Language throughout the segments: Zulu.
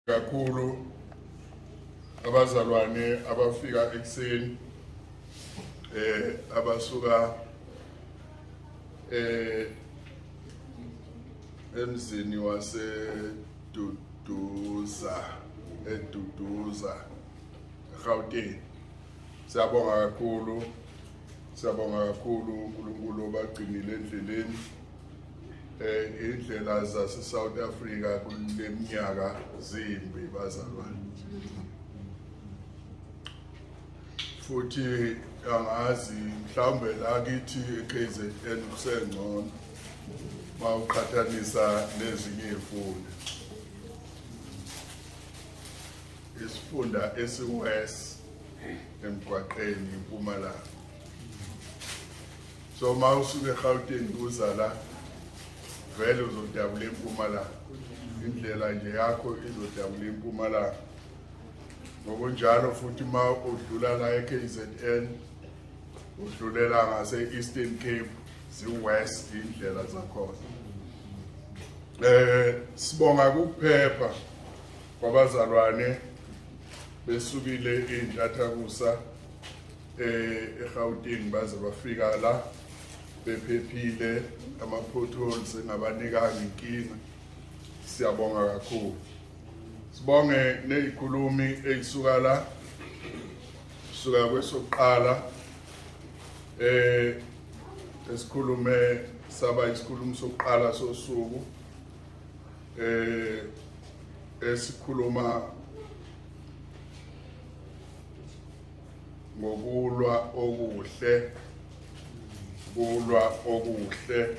Kakhulu abazalwane abafika ekuseni abasuka emzini wase Duduza eDuduza eGauteng. Siyabonga kakhulu, siyabonga kakhulu uNkulunkulu obagcinile endleleni. Indlela zase South Africa kuleminyaka zimbi bazalwane, futhi angazi mhlawumbe la kithi eKZN kusengcono mawuqhathanisa nezinye izifunda. Isifunda esiwest emgwaqeni impumalanga. So uma usuke eGauteng uza la vele uzodabula impumalanga, indlela nje yakho izodabula impumalanga. Ngokunjalo futhi uma udlula la e-KZN udlulela ngase-Eastern Cape, zi-west indlela zakhona. Sibonga ukuphepha kwabazalwane besukile intathakusa eGauteng baze bafika la bephephile, ama-potholes engabanikanga inkinga. Siyabonga kakhulu. Sibonge nezikhulumi ezisuka la, suka kwesokuqala esikhulume saba isikhulumi sokuqala sosuku esikhuluma ngokulwa okuhle, kulwa okuhle.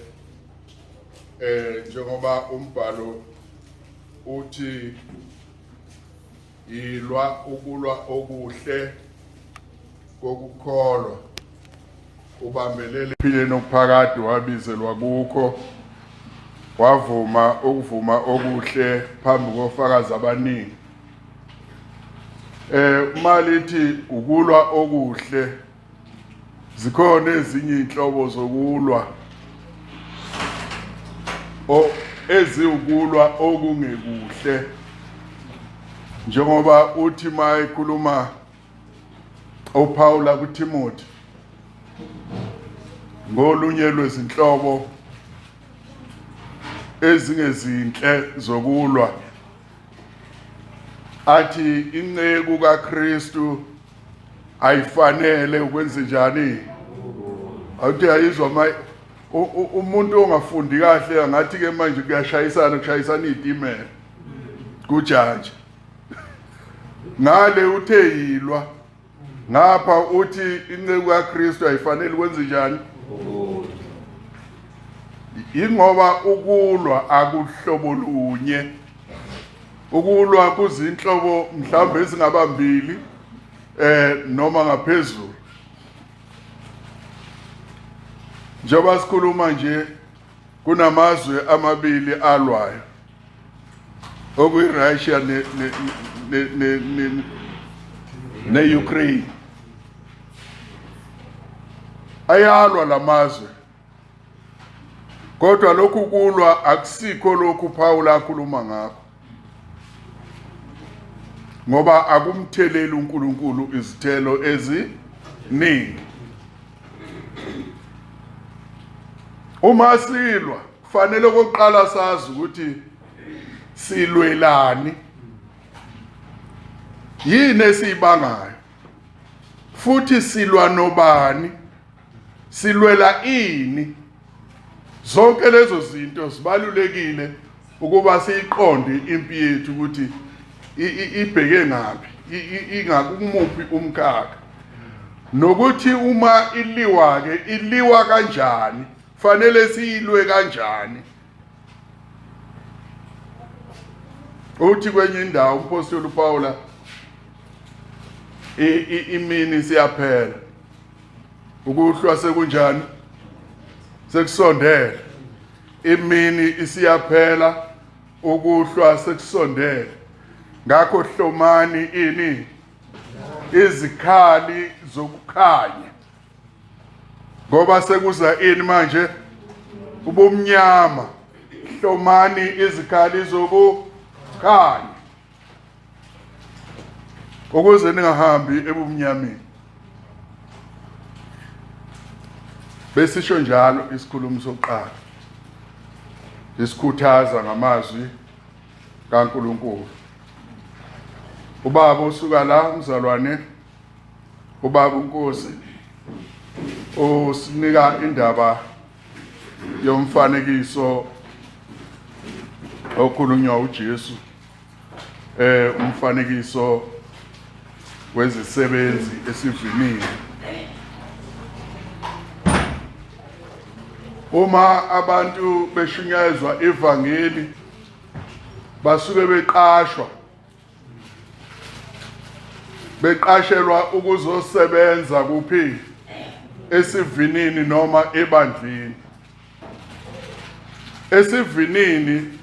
Njengoba umbhalo uthi yilwa ukulwa okuhle kokukholwa, ubambelele phileni okuphakade wabizelwa kukho, wavuma ukuvuma okuhle phambi kofakazi abaningi. Uma lithi ukulwa okuhle, zikhona ezinye inhlobo zokulwa o eziwukulwa okungekuhle, njengoba uthi mayikhuluma uPaula kuTimothy ngolunye lwezinhlobo ezingezinhle zokulwa, athi inceku kaKristu ayifanele ukwenza njani. Awuthi ayizwa ma umuntu ongafundi kahle angathi ke manje kuyashayisana, kushayisana izitimela kujaji ngale uthe yilwa, ngapha uthi inceku kaKristu ayifanele ukwenza njani. Ingoba ukulwa akuhlobo lunye, ukulwa kuzinhlobo mhlawumbe ezingaba mbili noma ngaphezulu. Njengoba sikhuluma nje kunamazwe amabili alwayo, okuyi-Russia ne-Ukraine. Ayalwa lamazwe, kodwa lokhu kulwa akusikho lokhu Paul akhuluma ngakho, ngoba akumtheleli uNkulunkulu izithelo eziningi. Uma silwa kufanele okokuqala sazi ukuthi silwelani, yini esiyibangayo, futhi silwa nobani, silwela ini. Zonke lezo zinto zibalulekile ukuba siyiqonde impi yethu ukuthi ibheke ngaphi, ingakumuphi umkhakha, nokuthi uma iliwa ke iliwa kanjani, fanele siyilwe kanjani. Uthi kwenye indawo umpostoli uPaula, imini siyaphela, ukuhlwa sekunjani, sekusondele. Imini isiyaphela, ukuhlwa sekusondele. Ngakho hlomani ini izikhali zokukhanya, ngoba sekuza ini manje, ubumnyama. Hlomani izikhali zokukhanya. Ukuze ningahambi ebumnyameni. Besisho njalo isikhulumi sokuqala. Isikhuthaza ngamazwi kaNkuluNkulu. Ubaba usuka la umzalwane ubaba uNkosi usinika indaba yomfanekiso okhulunywa uJesu umfanekiso wezisebenzi esivinini. Uma abantu beshunyayezwa ivangeli basuke beqashwa, beqashelwa ukuzosebenza kuphi? Esivinini noma ebandleni. Esivinini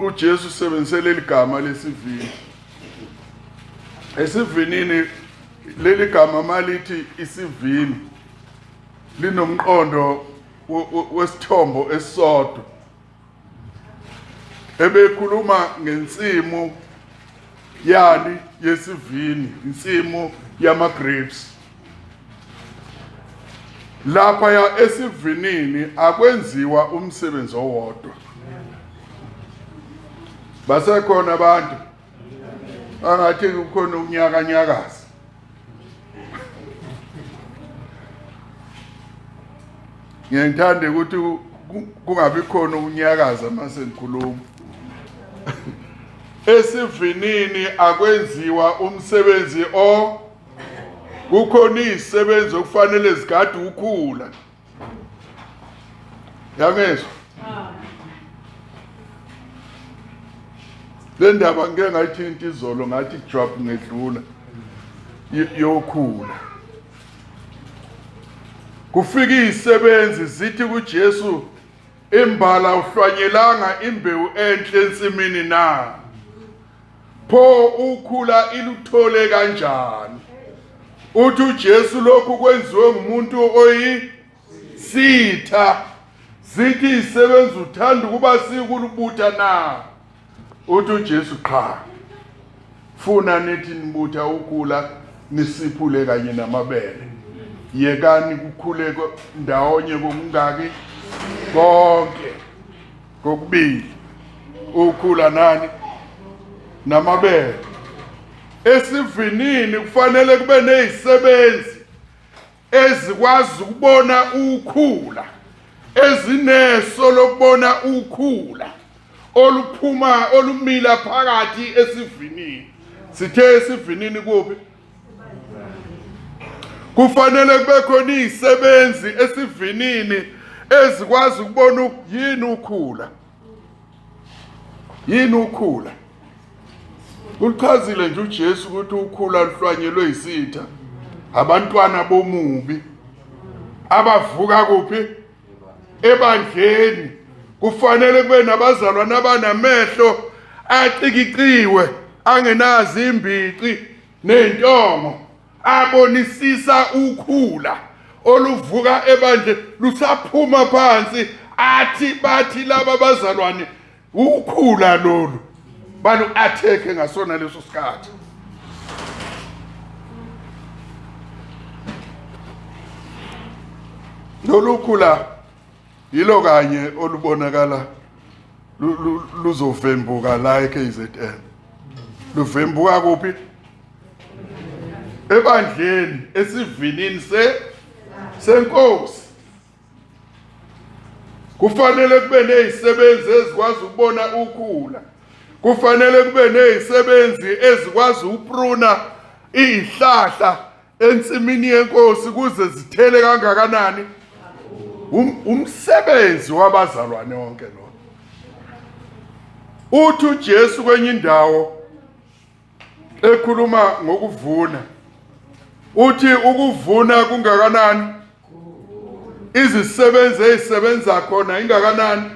uJesu usebenzise leli gama lesivini. Esivinini leli gama malithi isivini linomqondo wesithombo esisodwa. Ebekhuluma ngensimu yani yesivini, insimu yama grapes. Lapha ya esivinini akwenziwa umsebenzi owodwa. Basekhona abantu angathi kukhona ukunyakanyakaza. Ngiye ngithande ukuthi kungabi khona ukunyakaza mase ngikhuluma. Esivinini akwenziwa umsebenzi o kukhona izisebenzi okufanele zigade ukhula. Yangizwa? Le ndaba ngike ngayithinta izolo ngathi jwap ngedlula yokhula. Kufika izisebenzi zithi kuJesu, imbala uhlwanyelanga imbewu enhle ensimini na? Pho ukhula iluthole kanjani? Uthi uJesu lokhu kwenziwe ngumuntu oyisitha. Zithi izisebenzi uthanda ukuba sikulubutha na? Uthi uJesu qha. Funa nithi nibutha ukhula nisiphule kanye namabele. Yekani kukhule ndawonye kokungaki konke kokubili. Ukhula nani namabele. Esivinini kufanele kube nezisebenzi ezikwazi ukubona ukhula, ezineso lokubona ukhula oluphuma olumila phakathi esivinini. Sithe esivinini kuphi? Kufanele kube khona izisebenzi esivinini ezikwazi ukubona yini ukhula. Yini ukhula? Ulichazile nje uJesu ukuthi ukhula luhlwanyelwe yisitha. Abantwana bomubi abavuka kuphi? Ebandleni. Kufanele kube nabazalwane abanamehlo acikiciwe angenazi imbici nentongo, abonisisa ukhula oluvuka ebandleni lusaphuma phansi, athi bathi laba bazalwane ukhula lolu balu attack ngasona leso sikhathi. Lolu khula yilo kanye olubonakala luzovembuka la eKZN. Luvembuka kuphi? Ebandleni, esivinini senkosi. Kufanele kube nezisebenzi ezikwazi ukubona ukhula. Kufanele kube nezisebenzi ezikwazi ukupruna izihlahla ensimini yenkosi kuze zithele kangakanani. Umsebenzi wabazalwane wonke lo. Uthi uJesu kwenye indawo ekhuluma ngokuvuna, uthi ukuvuna kungakanani? Izisebenzi ezisebenza khona ingakanani?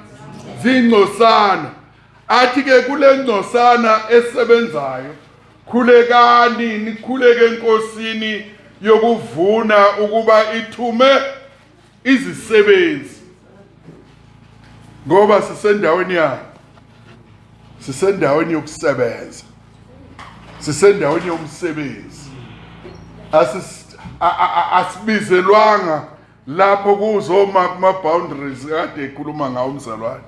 Zingcosana. Athi ke kule ngcosana esebenzayo, khulekani nikhuleke enkosini yokuvuna ukuba ithume izisebenzi, ngoba sisendaweni yayo, sisendaweni yokusebenza. Sisendaweni yomsebenzi. Asibizelwanga lapho kuzoma kuma boundaries kade ekhuluma ngawo umzalwane.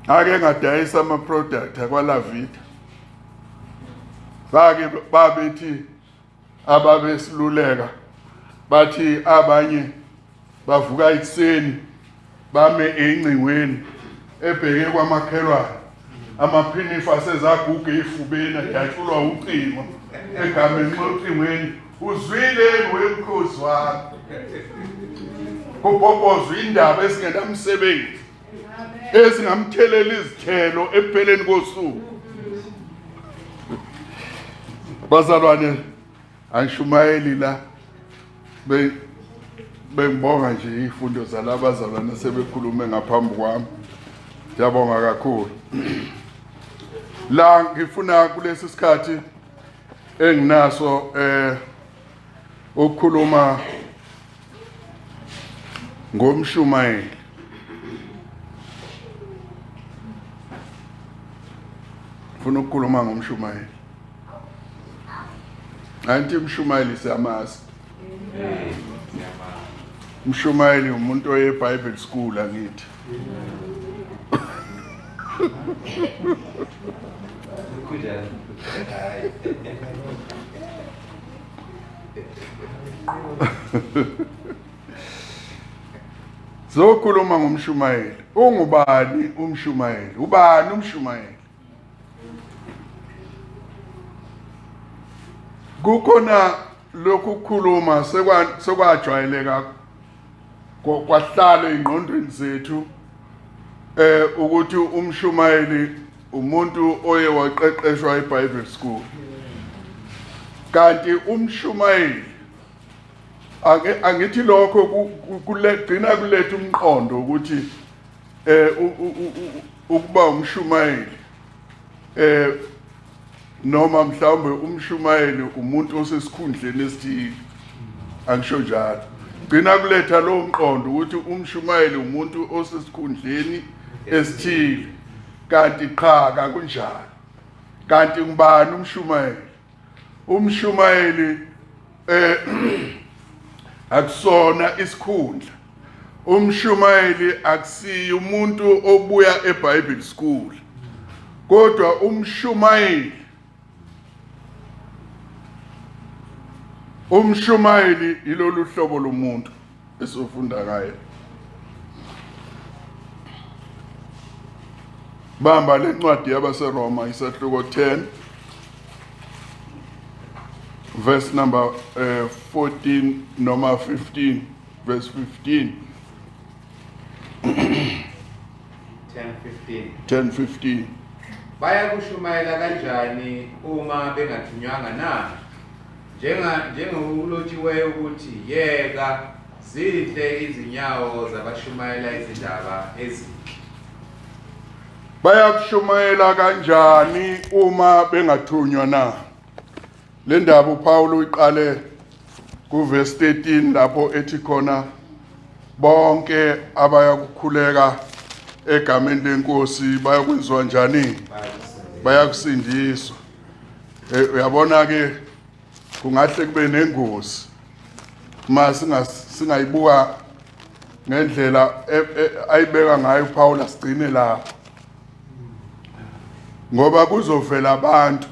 Ake ngadayisa ama product akwaLavita. Bake babethi ababesiluleka bathi abanye bavuka ekuseni bame engcingweni ebheke kwamakhelwane amaphinifa asezaguga ey'fubeni adatshulwa ucingo egameni ocingweni uzwile wemkhozi wami kubhobhozwa indaba ezingenamsebenzi ezingamthelela izithelo ekupheleni kosuku. Bazalwane, angishumayeli la, bengibonga nje izifundo zalabazalwane sebekhulume ngaphambi kwami. Ngiyabonga kakhulu. La ngifuna kulesi sikhathi enginaso ukukhuluma ngomshumayeli. Ngifuna ukukhuluma ngomshumayeli. Anti umshumayeli siyamazi. Umshumayeli umuntu oye Bible school angithi. Zokhuluma ngomshumayeli. Ungubani umshumayeli? Ubani umshumayeli? Kukhona lokhu kukhuluma sekwajwayeleka kwahlala engqondweni zethu ukuthi umshumayeli umuntu oye waqeqeshwa eBible school. Kanti umshumayeli angithi lokho kulegcina kuletha umqondo ukuthi ukuba umshumayeli noma mhlawumbe umshumayeli umuntu osesikhundleni esithile, angisho njalo. Gcina kuletha lowo mqondo ukuthi umshumayeli umuntu osesikhundleni esithile, kanti qha kakunjalo. Kanti ngubani umshumayeli? Umshumayeli akusona isikhundla. Umshumayeli akusiye umuntu obuya eBible school, kodwa umshumayeli ilolu hlobo lomuntu esofunda ngaye. Bamba lencwadi yabaseRoma isahluko 10 verse number 14 noma 15, verse 15. 10:15. 10:15. Bayakushumayela kanjani uma bengathunywanga na? Njenga njengokulotshiweyo ukuthi, yeka, zinhle izinyawo zabashumayela izindaba ezinhle. Bayakushumayela kanjani uma bengathunywa na? Le ndaba uPaul uyiqale kuverse 13 lapho ethi khona bonke abayakukhuleka egameni lenkosi bayakwenziwa njani? Bayakusindiswa. Uyabona ke kungahle kube nengozi uma singayibuka ngendlela ayibeka ngayo uPaul, asigcine lapho, ngoba kuzovela abantu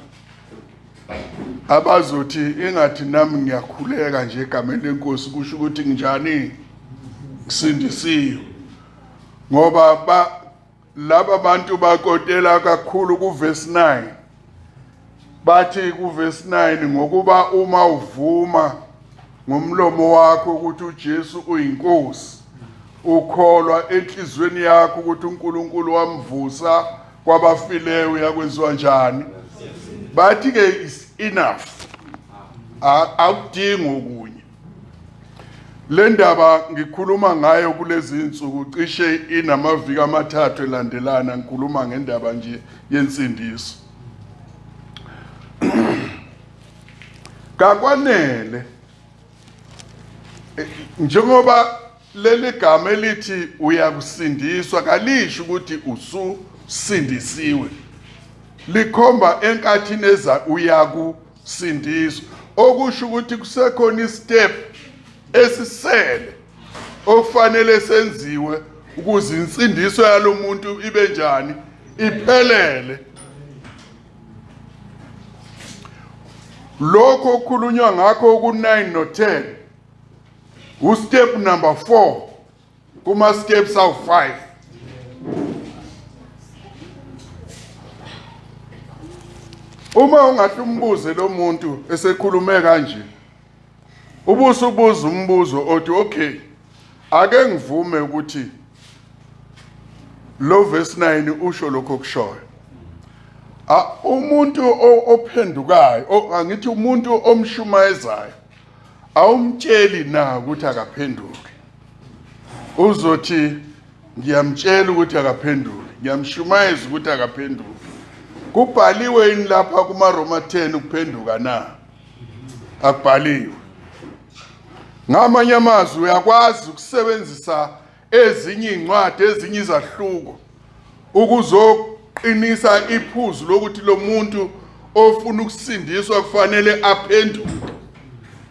abazothi ingathi nami ngiyakhuleka nje egameni lenkosi, kusho ukuthi nginjani, ngisindisiwe. Ngoba laba bantu bakotela kakhulu kuverse 9, bathi kuverse 9, ngokuba uma uvuma ngomlomo wakho ukuthi uJesu uyinkosi, ukholwa enhliziyweni yakho ukuthi uNkulunkulu wamvusa kwabafileyo, uyakwenziwa njani? Bathi ke is enough, akudingi okunye. Le ndaba ngikhuluma ngayo kulezi insuku cishe inamaviki amathathu elandelana, ngikhuluma ngendaba nje yensindiso. Kakwanele njengoba leli gama elithi uyakusindiswa kalisho ukuthi ususindisiwe. Likhomba enkathini eza uyakusindiswa, okusho ukuthi kusekhona istep esisele okufanele senziwe ukuze insindiso yalomuntu ibe njani, iphelele. Lokho okukhulunywa ngakho ku-9 no-10 ustep number 4 kuma steps awu-5. Uma ungahle umbuze lo muntu esekhulume kanje, ubusubuza umbuzo othi okay, ake ngivume ukuthi lo verse 9 usho lokho okushoyo. Umuntu ophendukayo, angithi umuntu omshumayezayo awumtsheli na ukuthi akaphenduke? Uzothi ngiyamtshela ukuthi akaphenduke, ngiyamshumayeza ukuthi akaphenduke. Kubhaliwe yini lapha kumaRoma 10 ukuphenduka na? Akubhaliwe. Ngamanye amazwi uyakwazi ukusebenzisa ezinye iy'ncwadi, ezinye izahluko ukuzoqinisa iphuzu lokuthi lo muntu ofuna ukusindiswa kufanele aphenduke.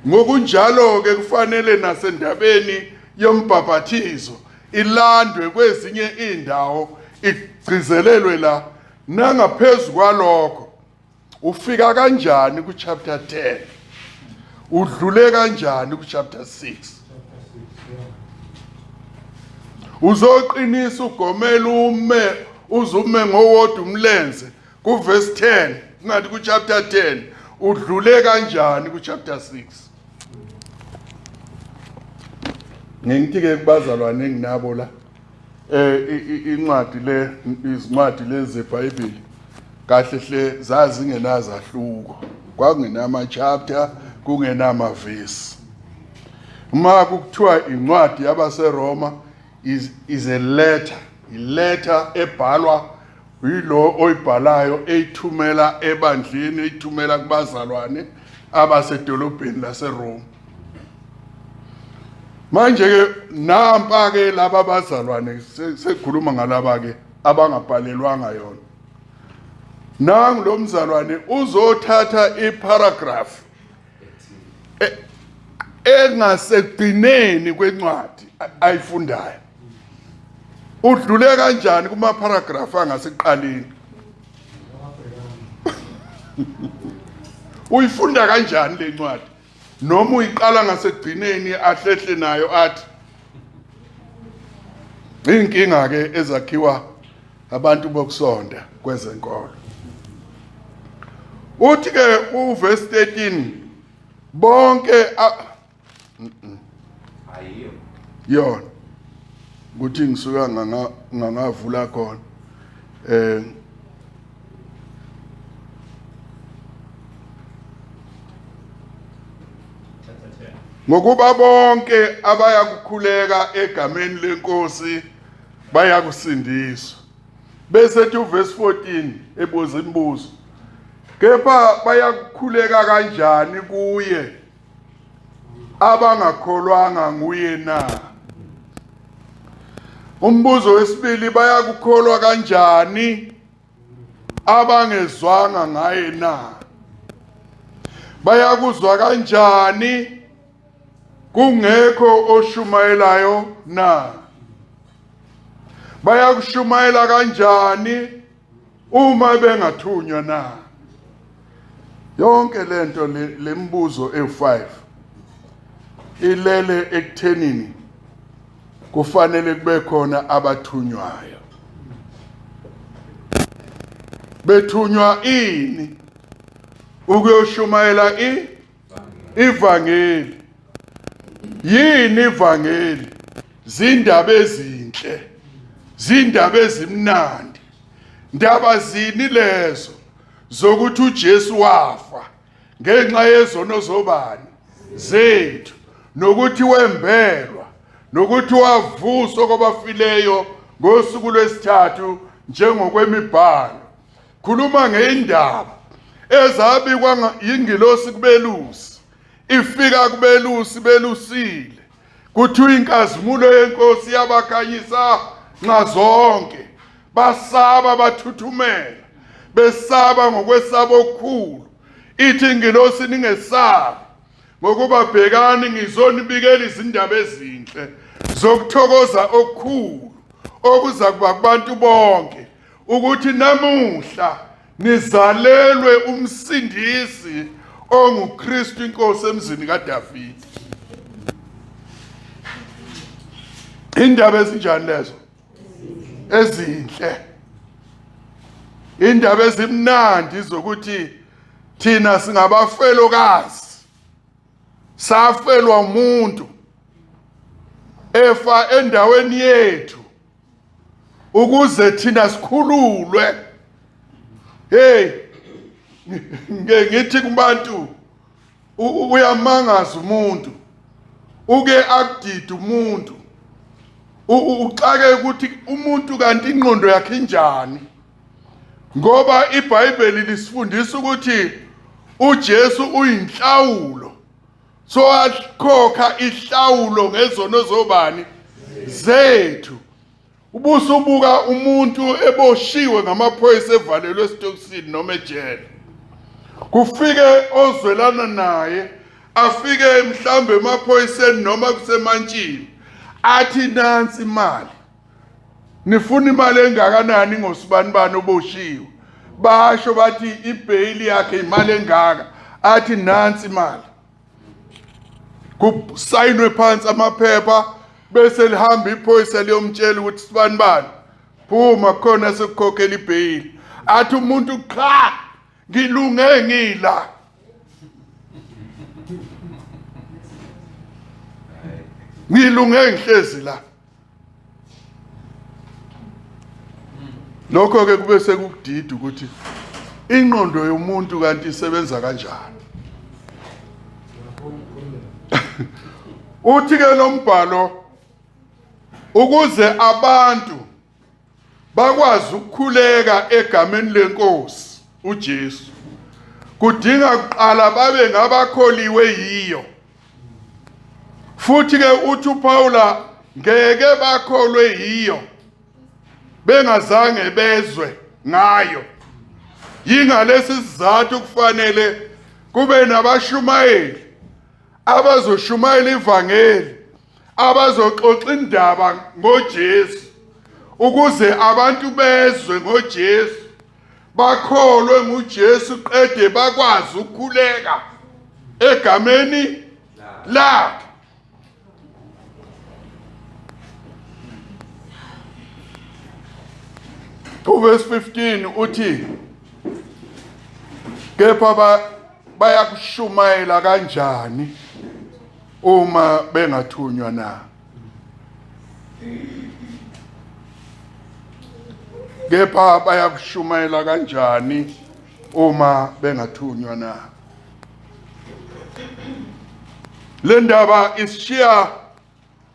Ngokunjalo-ke kufanele nasendabeni yombhaphathizo ilandwe kwezinye iy'ndawo igcizelelwe la. Nangaphezu kwalokho, ufika kanjani ku-chapter 10? Udlule kanjani ku-chapter 6? Uzoqinisa ugomela ume uzume ngowodwa umlenze kuverse 10, kungathi ku-chapter 10 udlule kanjani ku-chapter 6? Ngithi-ke kubazalwane enginabo la, incwadi le, izincwadi lezi zeBhayibheli kahle hle zazingenazahluko, kwakungenama chapter, kungenamavesi. Uma kuthiwa incwadi yabaseRoma is a letter, iletter ebhalwa yilo oyibhalayo eyithumela ebandleni, eyithumela kubazalwane abasedolobheni laseRoma. Manje ke nampa ke laba bazalwane sekukhuluma ngalaba ke abangabhalelwanga yona. Nangu lo mzalwane uzothatha iparagraph engasekugcineni kwencwadi ayifundayo. Udlule kanjani kuma paragraph angasekuqaleni? Uyifunda kanjani le ncwadi? Noma uyiqala ngasekugcineni ahlehle nayo athi inkinga ke ezakhiwa abantu bokusonda kwezenkolo. Uthi ke uverse 13 bonke ayiyo yona ukuthi ngisuka ngangavula khona ngokuba bonke abayakukhuleka egameni lenkosi bayakusindiswa. Bese ethi uverse 14 ebuza imibuzo, kepha bayakukhuleka kanjani kuye abangakholwanga nguye na? Umbuzo wesibili, bayakukholwa kanjani abangezwanga ngaye na? Bayakuzwa kanjani kungekho oshumayelayo na? Bayakushumayela kanjani uma bengathunywa na? Yonke lento lembuzo ewu5 ilele ekuthenini kufanele kube khona abathunywayo. Bethunywa ini? Ukuyoshumayela ivangeli. Yini ivangeli? Zindaba ezinhle, zindaba ezimnandi. Ndaba zini lezo zokuthi uJesu wafa ngenxa yezono zobani? Zethu, nokuthi wembelwa, nokuthi wavuswa kwabafileyo ngosuku lwesithathu njengokwemibhalo. Khuluma ngeindaba ezabikwa yingilosi kubelusi, ifika kubelusi belusile, kuthiwa inkazimulo yenkosi yabakhanyisa nxazonke, basaba bathuthumela. Besaba ngokwesaba okukhulu. Ithi ingilosi ningesabi ngokuba bhekani ngizonibikela izindaba ezinhle zokuthokoza okukhulu okuza kuba kubantu bonke ukuthi namuhla nizalelwe umsindisi onguKristu inkosi emzini kaDavide. Indaba ezinjani lezo? Ezinhle. Indaba ezimnandi zokuthi thina singabafelokazi safelwa umuntu efa endaweni yethu ukuze thina sikhululwe. Hey, ngeke ngithi kubantu uyamangaza umuntu uke akudide umuntu uxake ukuthi umuntu kanti ingqondo yakhe injani ngoba iBhayibheli lisifundisa ukuthi uJesu uyinhlawulo so akhokha ihlawulo ngezono zobani zethu. Ubusubuka umuntu eboshiwe ngamaphoyisa evalelwe esitokisini noma ejele. Kufike ozwelana naye afike mhlawumbe emaphoyiseni noma kusemantshini athi nansi imali. Nifuna imali engakanani ngosibanibani oboshiwe? Basho bathi ibheyili yakhe imali engaka. Athi nansi imali. Kusayinwe phansi amaphepha bese lihamba iphoyisa liyomtshela ukuthi sibani bani phuma khona sekukhokhela ibheyili. Athi umuntu cha ngilunge ngila. Ngilunge ngihlezi la. Lokho ke kube sekukudida ukuthi ingqondo yomuntu kanti isebenza kanjani. Uthi ke lo mbhalo ukuze abantu bakwazi ukukhuleka egameni lenkosi uJesu kudinga kuqala babe ngabakholiwe yiyo. Futhi ke uthi uPaula ngeke bakholwe yiyo bengazange bezwe ngayo. Yingalesi sizathu kufanele kube nabashumayeli abazoshumayela ivangeli abazoxoxa indaba ngoJesu ukuze abantu bezwe ngoJesu bakholwe nguJesu qede bakwazi ukukhuleka egameni lakhe. Uverse 15 uthi kepha bayakushumayela kanjani uma bengathunywa na? Kepha bayakushumayela kanjani uma bengathunywa na? Le ndaba isishiya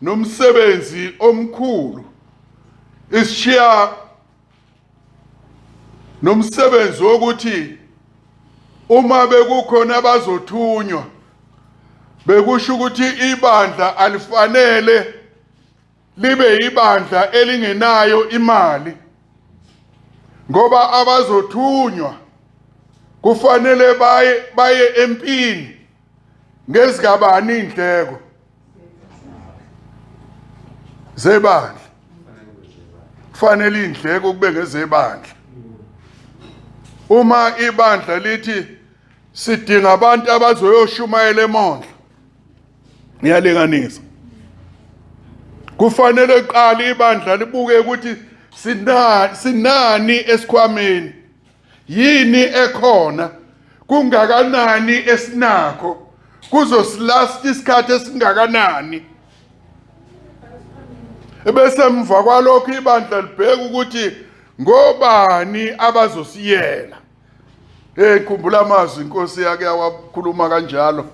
nomsebenzi omkhulu, isishiya nomsebenzi wokuthi uma bekukhona abazothunywa bekusho ukuthi ibandla alifanele libe ibandla elingenayo imali ngoba abazothunywa kufanele baye empini ngezikabani indleko zebandla. Kufanele indleko kube ngezebandla. Uma ibandla lithi sidinga abantu abazoyoshumayela eMondlo, ngiyalinganisa, kufanele kuqala ibandla libuke ukuthi sinani esikhwameni, yini ekhona, kungakanani esinakho, kuzosilasta isikhathi esingakanani. Ebese emva kwalokho ibandla libheka ukuthi ngobani abazosiyela. Hey, khumbula amazwi inkosi yake yawakhuluma kanjalo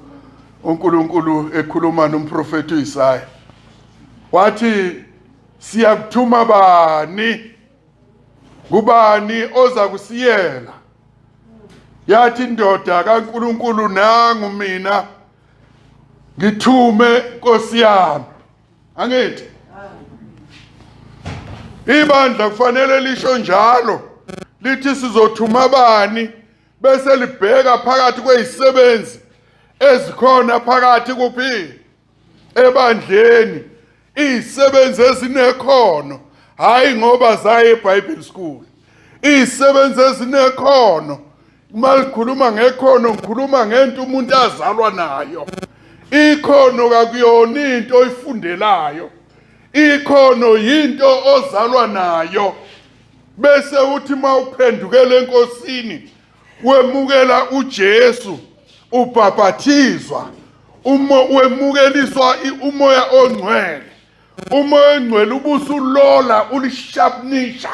uNkulunkulu ekhuluma nomprofeti uIsaya. Wathi siyakuthuma bani? Kubani oza kusiyela? Yathi indoda kaNkulunkulu nangu mina ngithume Nkosi yami. Angithi ibandla kufanele lisho njalo Lithi sizothuma bani bese libheka phakathi kwezisebenzi ezikhona phakathi kuphi ebandleni izisebenzi ezinekhono hayi ngoba zaye eBible school izisebenzi ezinekhono uma likhuluma ngekhono ngikhuluma ngento umuntu azalwa nayo ikhono kakuyona into oyifundelayo ikhono yinto ozalwa nayo bese uthi mawuphendukela enkosini wemukela uJesu ubhabhathizwa uma wemukeliswa umoya ongcwele umoya ongcwele ubusulola ulishapunisha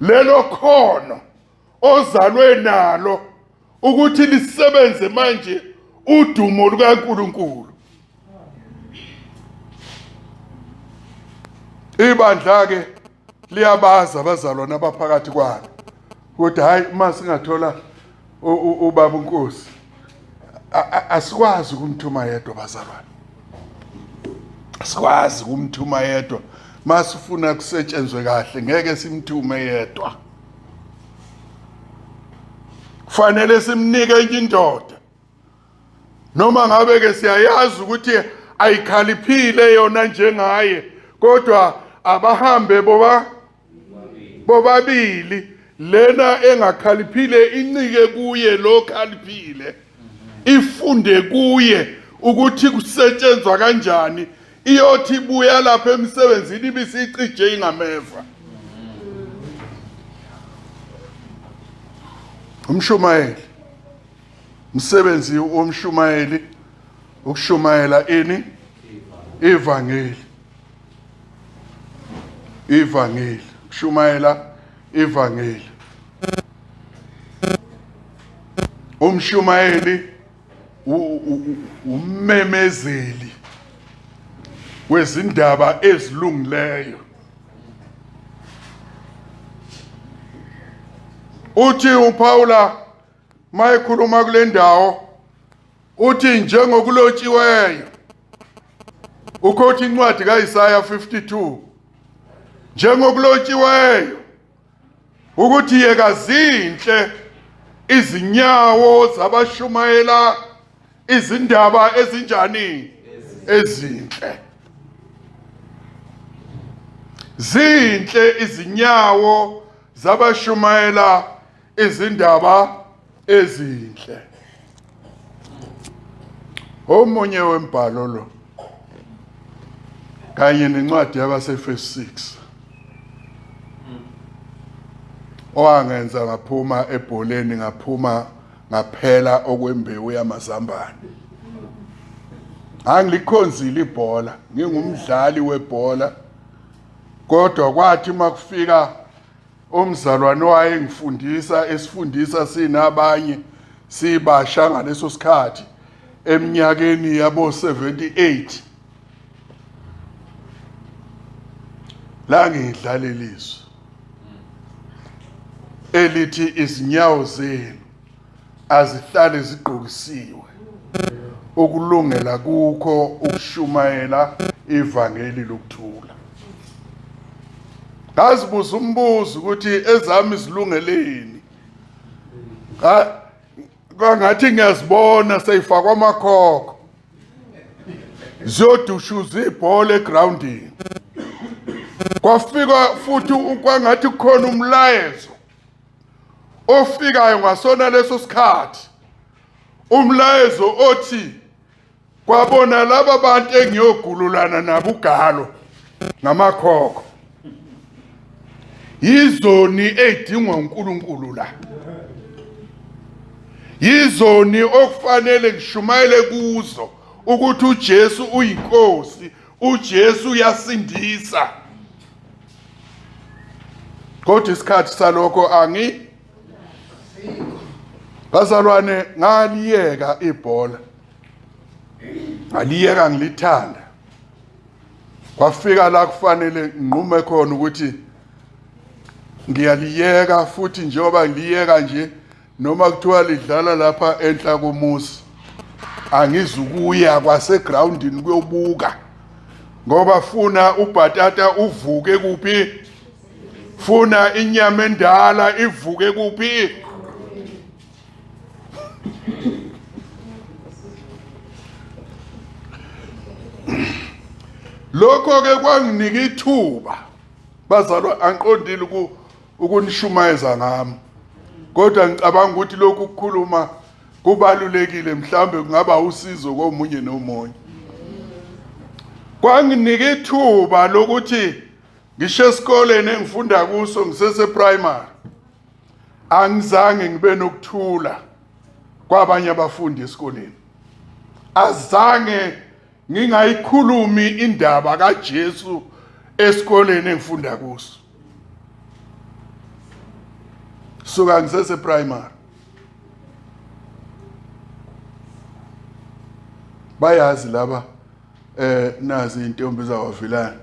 lelo khono ozalwe nalo ukuthi lisebenze manje udumo lukaNkuluNkulu ibandla ke liyabaza abazalwane abaphakathi kwalo ukuthi hayi uma singathola ubaba uNkosi asikwazi ukumthuma yedwa bazalwane asikwazi ukumthuma yedwa masifuna kusetshenzwe kahle ngeke simthume yedwa kufanele simnike enye indoda noma ngabe ke siyayazi ukuthi ayikhaliphile yona njengaye kodwa abahambe boba bobabili lena engakhaliphile incike kuye lo khaliphile ifunde kuye ukuthi kusetshenzwa kanjani iyothi ibuya lapha emsebenzini ibisicije ingameva umshumayeli umsebenzi womshumayeli ukushumayela ini ivangeli ivangeli kushumayela ivangeli umshumayeli ummemezeli wezindaba ezilungileyo uthi uPaula mayekhuluma kule ndawo uthi njengokulotshiweyo ukhotha incwadi kaIsaya 52 njengokulotshiweyo ukuthi yeka zinhle izinyawo zabashumayela izindaba ezinjani ezinhle zinhle izinyawo zabashumayela izindaba ezinhle omunye wembhalo lo kanye nencwadi yabaseFesi 6 owangenza ngaphuma ebholeni ngaphuma ngaphela okwembewu yamazambane angilikhonzile ibhola ngingumdlali webhola kodwa kwathi makufika umzalwane wayengifundisa esifundisa sinabanye sibasha ngaleso sikhathi eminyakeni yabo 78 la ngidlala ilizwi elithi izinyawo zenu azihlale zigqokisiwe ukulungela kukho ukushumayela ivangeli lokuthula ngazibuza umbuzo ukuthi ezami zilungeleni kwangathi ngiyazibona seyifakwa amakhokho ziyodushuza ibhola egroundini kwafika futhi kwangathi kukhona umlayezo ofikayo ngasona leso sikhathi umlayezo othi kwabona laba bantu engiyogululana nabo ugalo ngamakhokho yizoni edingwa uNkulunkulu la yizoni okufanele ngishumayele kuzo ukuthi uJesu uyinkosi uJesu uyasindisa kodwa isikhathi salokho angi bazalwane ngaliyeka ibhola ngaliyeka ngilithanda kwafika la kufanele nginqume khona ukuthi ngiyaliyeka futhi njengoba ngiliyeka nje noma kuthiwa lidlala lapha enhla komuzi angizukuya kwasegroundini kuyobuka ngoba funa ubhatata uvuke kuphi Funa inyama endala ivuke kuphi? Lokho ke kwanginika ithuba bazalwa, angiqondile ukunishumayeza ngami, kodwa ngicabanga ukuthi lokhu kukhuluma kubalulekile, mhlambe kungaba usizo komunye nomunye. Kwanginika ithuba lokuthi ngisho esikoleni engifunda kuso ngisese primary angizange ngibe nokuthula kwabanye abafundi esikoleni, azange ngingayikhulumi indaba kaJesu esikoleni engifunda kuso suka ngisese primary. Bayazi laba nazi intombi zakwaVilana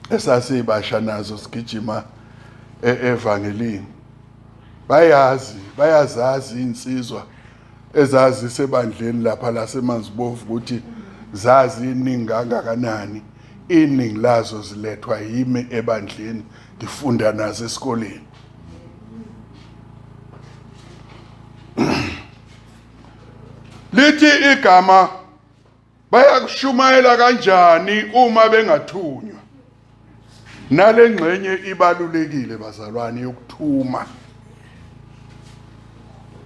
esasibasha nazo sigijima evangelini, bayazi, bayazazi insizwa ezazi sebandleni lapha laseManzibovu ukuthi zazi iningi kangakanani. Iningi lazo zilethwa yimi ebandleni, ngifunda nazo esikoleni. Lithi igama, bayakushumayela kanjani uma bengathunywa? Nale ngxenye ibalulekile bazalwane, yokuthuma,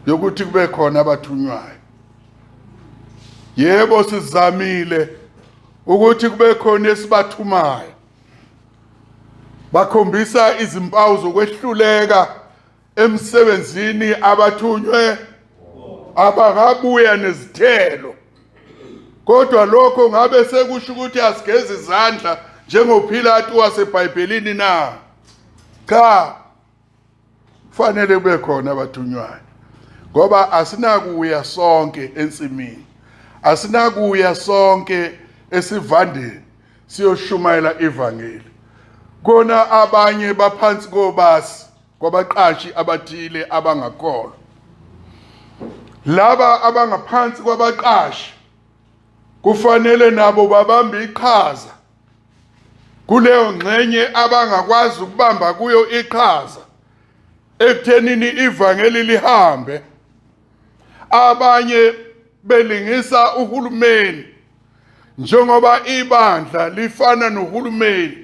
yokuthi kube khona abathunywayo. Yebo, sizamile ukuthi kube khona esibathumayo, bakhombisa izimpawu zokwehluleka emsebenzini abathunywe, abangabuya nezithelo. Kodwa lokho ngabe sekusho ukuthi asigezi izandla njengoPilatu waseBhayibhelini na? Cha, kufanele kube khona abathunywayo, ngoba asinakuya sonke ensimini, asinakuya sonke esivandeni siyoshumayela ivangeli. Kona abanye baphansi kobasi kwabaqashi abathile abangakholwa. Laba abangaphansi kwabaqashi kufanele nabo babambe iqhaza kuleyo ngxenye abangakwazi ukubamba kuyo iqhaza ekuthenini ivangeli lihambe. Abanye belingisa uhulumeni, njengoba ibandla lifana nohulumeni,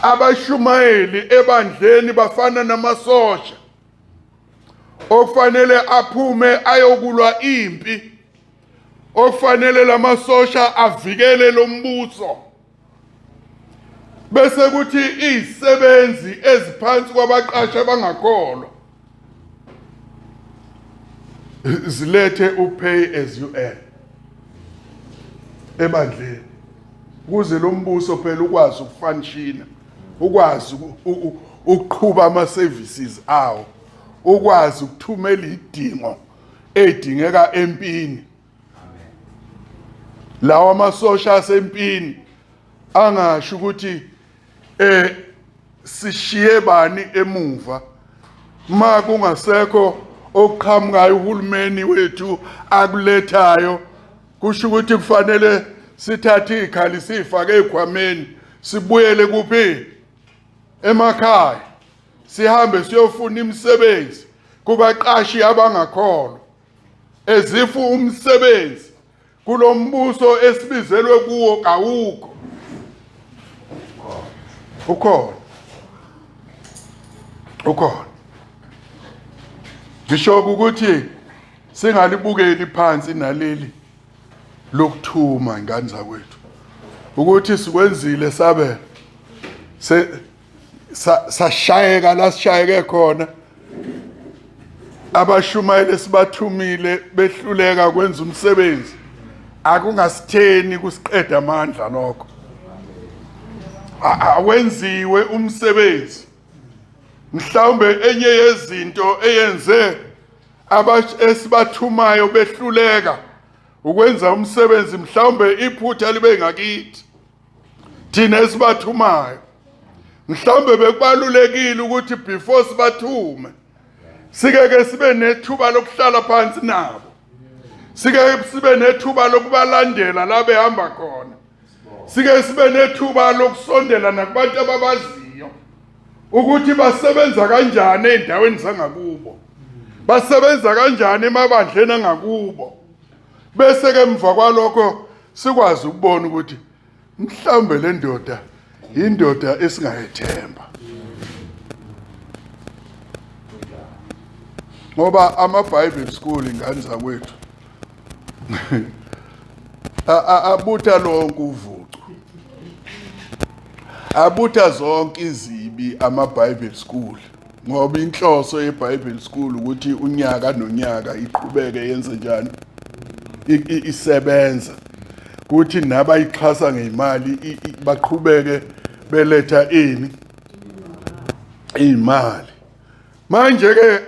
abashumayeli ebandleni bafana namasosha okufanele aphume ayokulwa impi, okufanele lamasosha avikele lombuso, bese kuthi izisebenzi eziphansi kwabaqashi abangakholwa zilethe upay as you earn ebandleni, ukuze lo mbuso phela ukwazi ukufunction, ukwazi ukuqhuba ama services awo, ukwazi ukuthumela idingo edingeka empini. Lawa amasosha asempini angasho ukuthi sishiye bani emuva ma kungasekho okuqhamukayo uhulumeni wethu akulethayo, kusho ukuthi kufanele sithathe ikhali sifake ezikhwameni sibuyele kuphi? Emakhaya, sihambe siyofuna imisebenzi kubaqashi abangakholwa, ezifu umsebenzi kulombuso esibizelwe kuwo kawukho. Ukhona, ukhona. Ngisho ukuthi singalibukeli phansi naleli lokuthuma, ingane zakwethu, ukuthi sikwenzile sabe sashayeka la sishayeke khona, abashumayeli sibathumile behluleka kwenza umsebenzi, akungasitheni kusiqeda amandla lokho. Awenziwe umsebenzi. Mhlawumbe enye yezinto eyenze esibathumayo behluleka ukwenza umsebenzi, mhlawumbe iphutha libe ngakithi thina esibathumayo. Mhlawumbe bekubalulekile ukuthi before sibathume sike ke sibe nethuba lokuhlala phansi nabo, sike sibe nethuba lokubalandela la behamba khona. Sike sibe nethuba lokusondela nakubantu ababaziyo ukuthi basebenza kanjani ey'ndaweni zangakubo, basebenza kanjani emabandleni angakubo, bese-ke emva kwalokho sikwazi ukubona ukuthi mhlawumbe le ndoda indoda esingayethemba. Ngoba ama-Bible school, ingane zakwethu, abutha lonke uvucu, abutha zonke izibi ama-Bible school, ngoba inhloso ye-Bible school ukuthi unyaka nonyaka iqhubeke yenze njani, isebenza, kuthi nabayixhasa ngemali baqhubeke beletha ini, imali. Manje ke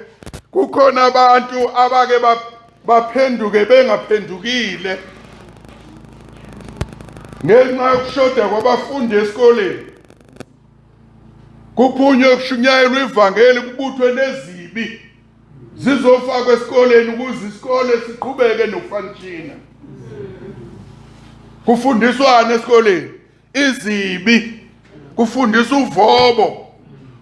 kukhona abantu abake baphenduke bengaphendukile ngenxa yokushoda kwabafundi esikoleni. Kuphunywe kushunyayelwa ivangeli, kubuthwe nezibi zizofakwa esikoleni ukuze isikole siqhubeke nokufunctiona. Kufundiswana esikoleni izibi, kufundisa uvobo.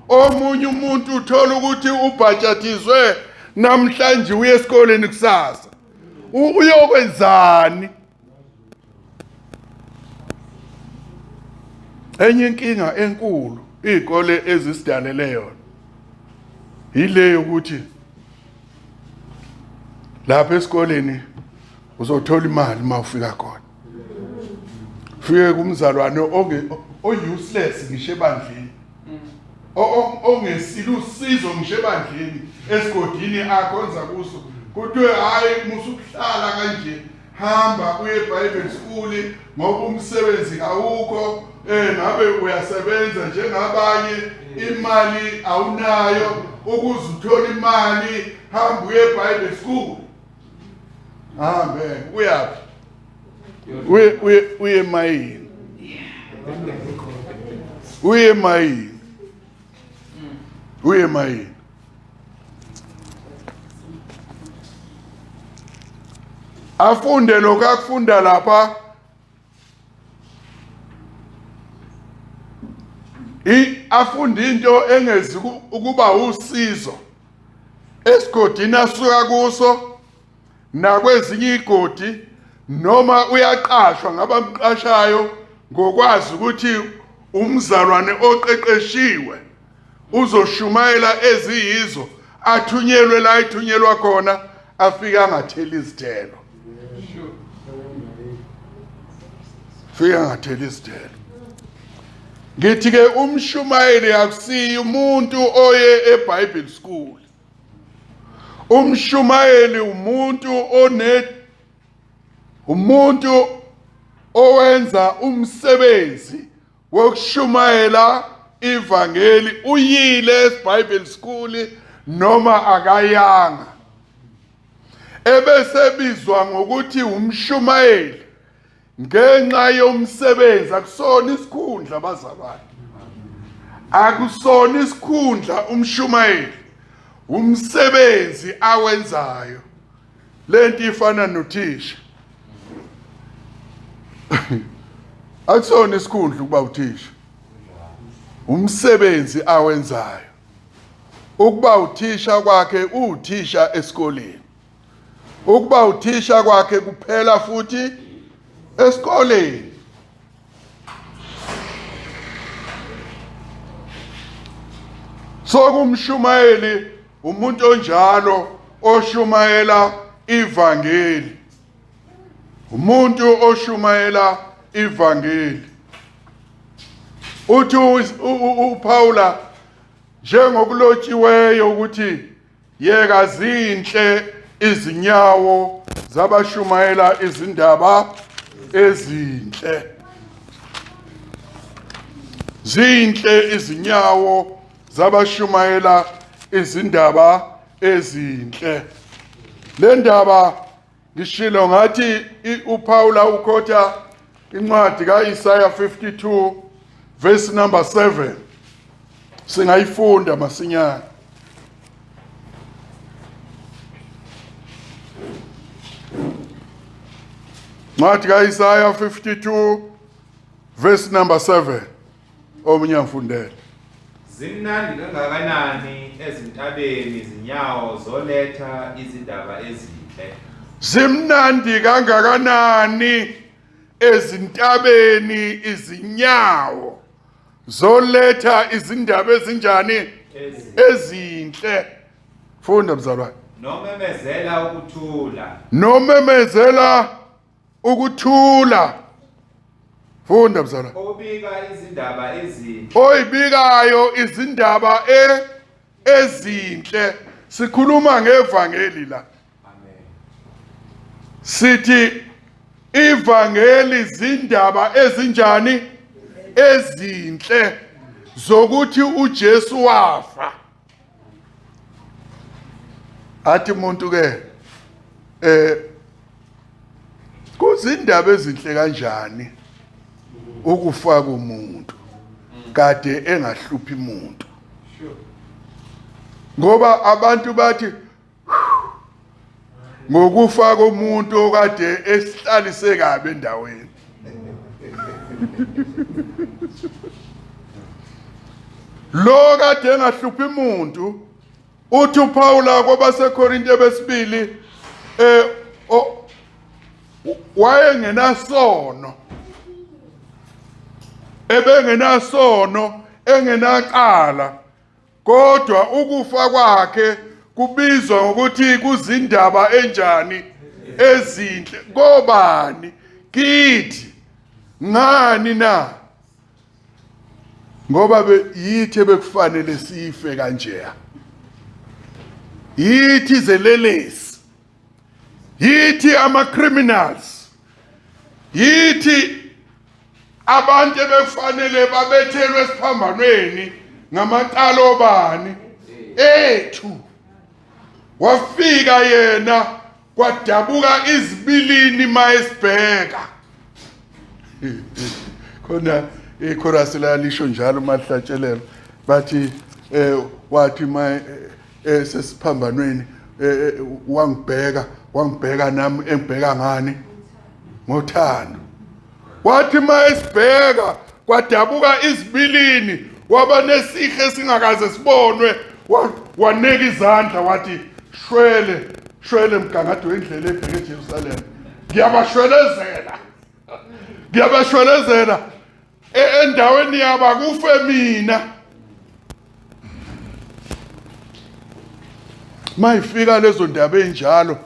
Omunye umuntu uthola ukuthi ubhajathizwe namhlanje, uye esikoleni kusasa, uyokwenzani? Enye inkinga enkulu iy'kole ezisidalele yona yile yokuthi lapha esikoleni uzothola imali uma ufika khona. Fike kumzalwane o-useless ngisho ebandleni, ongesilo usizo ngisho ebandleni esigodini akhonza kuso, kuthiwe hhayi, musukuhlala kanje, hamba uye eBible school ngoba umsebenzi awukho. Ngabe uyasebenza njengabanye, imali awunayo, ukuze uthole imali hamba uye eBible school. Hambe uyaphi? Uye uye uye emayini, uye emayini, uye emayini. Afunde lokho akufunda lapha, afunde into engezi ukuba usizo esigodini asuka kuso nakwezinye igodi, noma uyaqashwa ngabamqashayo ngokwazi ukuthi umzalwane oqeqeshiwe uzoshumayela eziyizo, athunyelwe la ethunyelwa khona, afike angatheli izithelo, fike angatheli izithelo. Ngithi ke umshumayeli akusiyi umuntu oye eBible school. Umshumayeli umuntu one umuntu owenza umsebenzi wokushumayela ivangeli, uyile eBible school noma akayanga, ebesebizwa ngokuthi umshumayeli ngenxa yomsebenzi. Akusona isikhundla bazalwane, akusona isikhundla umshumayeli, umsebenzi awenzayo. Lento ifana nothisha, akusona isikhundla ukuba uthisha, umsebenzi awenzayo. Ukuba uthisha kwakhe, uthisha esikoleni, ukuba uthisha kwakhe kuphela futhi esikoleni. So kumshumayeli umuntu onjalo oshumayela ivangeli, umuntu oshumayela ivangeli. Uthi uPaula, njengokulotshiweyo ukuthi, yeka zinhle izinyawo zabashumayela izindaba ezinhle. Zinhle izinyawo zabashumayela izindaba ezinhle. Le ndaba ngishilo ngathi uPaula ukhotha incwadi kaIsaya 52 verse number 7, singayifunda masinyane. Incwadi kaIsaya 52 Verse number 7. Omunye angifundele. Zimnandi kangakanani ezintabeni izinyawo zoletha izindaba ezinhle. Zimnandi kangakanani ezintabeni izinyawo zoletha izindaba ezinjani ezinhle. Funda mzalwane. Nomemezela ukuthula. Nomemezela ukuthula. Funda mzalwane. Obika izindaba ezinhle. Oyibikayo izindaba ezinhle. Sikhuluma ngevangeli la. Amen. Sithi ivangeli zindaba ezinjani? Ezinhle zokuthi uJesu wafa. Athi umuntu ke kuzindaba ezinhle kanjani ukufaka umuntu kade engahluphi umuntu, ngoba abantu bathi ngokufa komuntu okade esihlalise kabi endaweni. Lo kade engahluphi umuntu, uthi uPaula kwabaseKorinte besibili wayengenasono, ebengenasono, engenacala, kodwa ukufa kwakhe kubizwa ngokuthi kuzindaba enjani ezinhle kobani? Kithi. Ngani na? Ngoba yithi bekufanele sife kanjeya, yithi izelelesi, yithi ama criminals, yithi abantu ebekufanele babethelwe esiphambanweni ngamacala obani ethu. Wafika yena kwadabuka izibilini mayesibheka khona. Ichorus la lisho njalo mahlatshelelo, bathi wathi ma sesiphambanweni wangibheka, wangibheka nami engibheka ngani? Ngothando. Wathi mayesibheka kwadabuka izibilini, waba nesihe singakaze sibonwe, waneka izandla wathi shwele shwele mgangatho wendlela ebheke eJerusalem, ngiyabashwelezela, ngiyabashwelezela endaweni yabo akufe mina. Mayifika lezo ndaba enjalo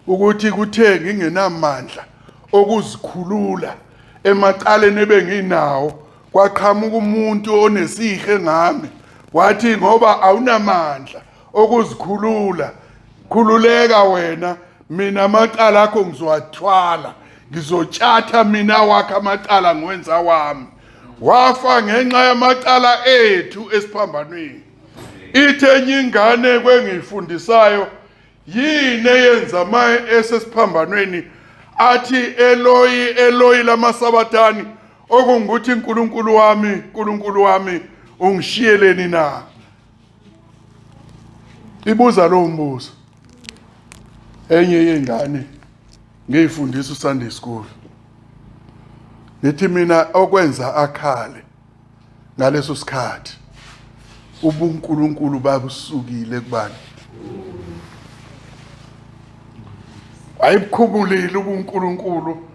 ukuthi kuthe ngingenamandla okuzikhulula emacaleni ebenginawo, kwaqhamuka umuntu onesihe ngami wathi ngoba awunamandla okuzikhulula, khululeka wena, mina amacala akho ngizowathwala, ngizotshatha mina wakho amacala ngiwenza wami. Wafa ngenxa yamacala ethu esiphambanweni. Ithe enye ingane kwengiyifundisayo, yini eyenza maye esesiphambanweni athi Eloyi Eloyi lamasabatani, okungukuthi uNkulunkulu wami, uNkulunkulu wami ungishiyeleni na? Ibuza lo mbuzo enye yengane ngiyifundisa uSunday school. Ngithi mina okwenza akhale ngaleso sikhathi ubuNkulunkulu babusukile kubani, wayebukhumulile ubuNkulunkulu,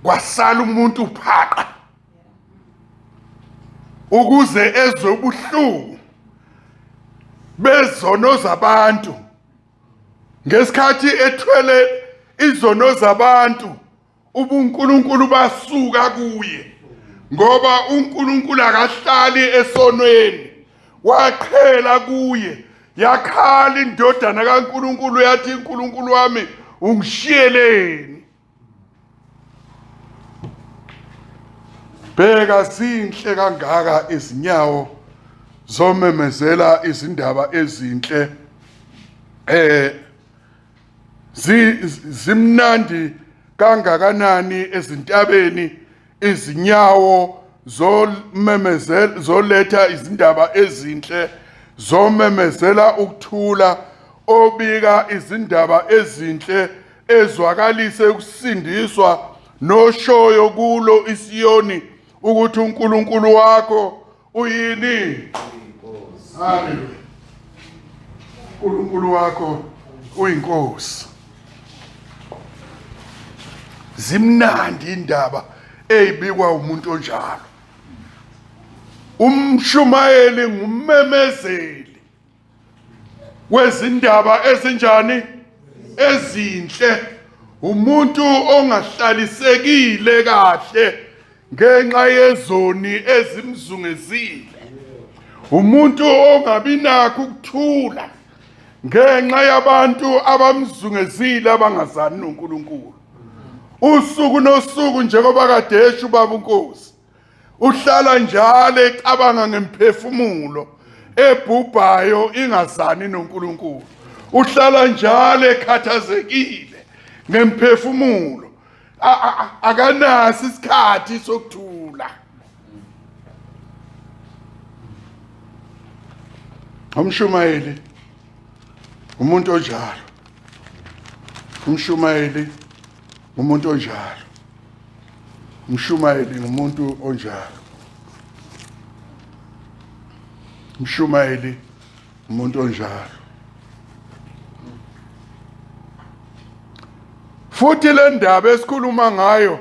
kwasala umuntu phaqa ukuze ezwe ubuhlungu bezono zabantu. Ngesikhathi ethwele izono zabantu, ubuNkulunkulu basuka kuye, ngoba uNkulunkulu akahlali esonweni. Waqhela kuye, yakhala indodana kaNkulunkulu yathi uNkulunkulu wami ungishiyeleni? Bheka zinhle kangaka izinyawo zomemezela izindaba ezinhle, zimnandi kangakanani ezintabeni izinyawo zomemezela, zoletha izindaba ezinhle, zomemezela ukuthula, obika izindaba ezinhle ezwakalise ukusindiswa, noshoyo kulo iSiyoni ukuthi uNkulunkulu wakho uyini. Haleluya. uNkulunkulu wakho uyinkosi. Zimnandi indaba eyibikwa umuntu onjalo. Umshumayeli ngummemezeli wezindaba ezinjani? Ezinhle. Umuntu ongahlalisekile kahle ngenxa yezoni ezimzungezile. Umuntu ongabi nakho ukuthula ngenxa yabantu abamzungezile abangazani noNkulunkulu. Usuku nosuku njengoba kade esho ubaba uNkosi, uhlala njalo ecabanga ngemphefumulo ebhubhayo ingazani noNkulunkulu. Uhlala njalo ekhathazekile ngemphefumulo, akanaso isikhathi sokuthula. Umshumayeli umuntu onjalo, umshumayeli umuntu onjalo, umshumayeli ngumuntu onjalo, umshumayeli umuntu onjalo. Futhi le ndaba esikhuluma ngayo,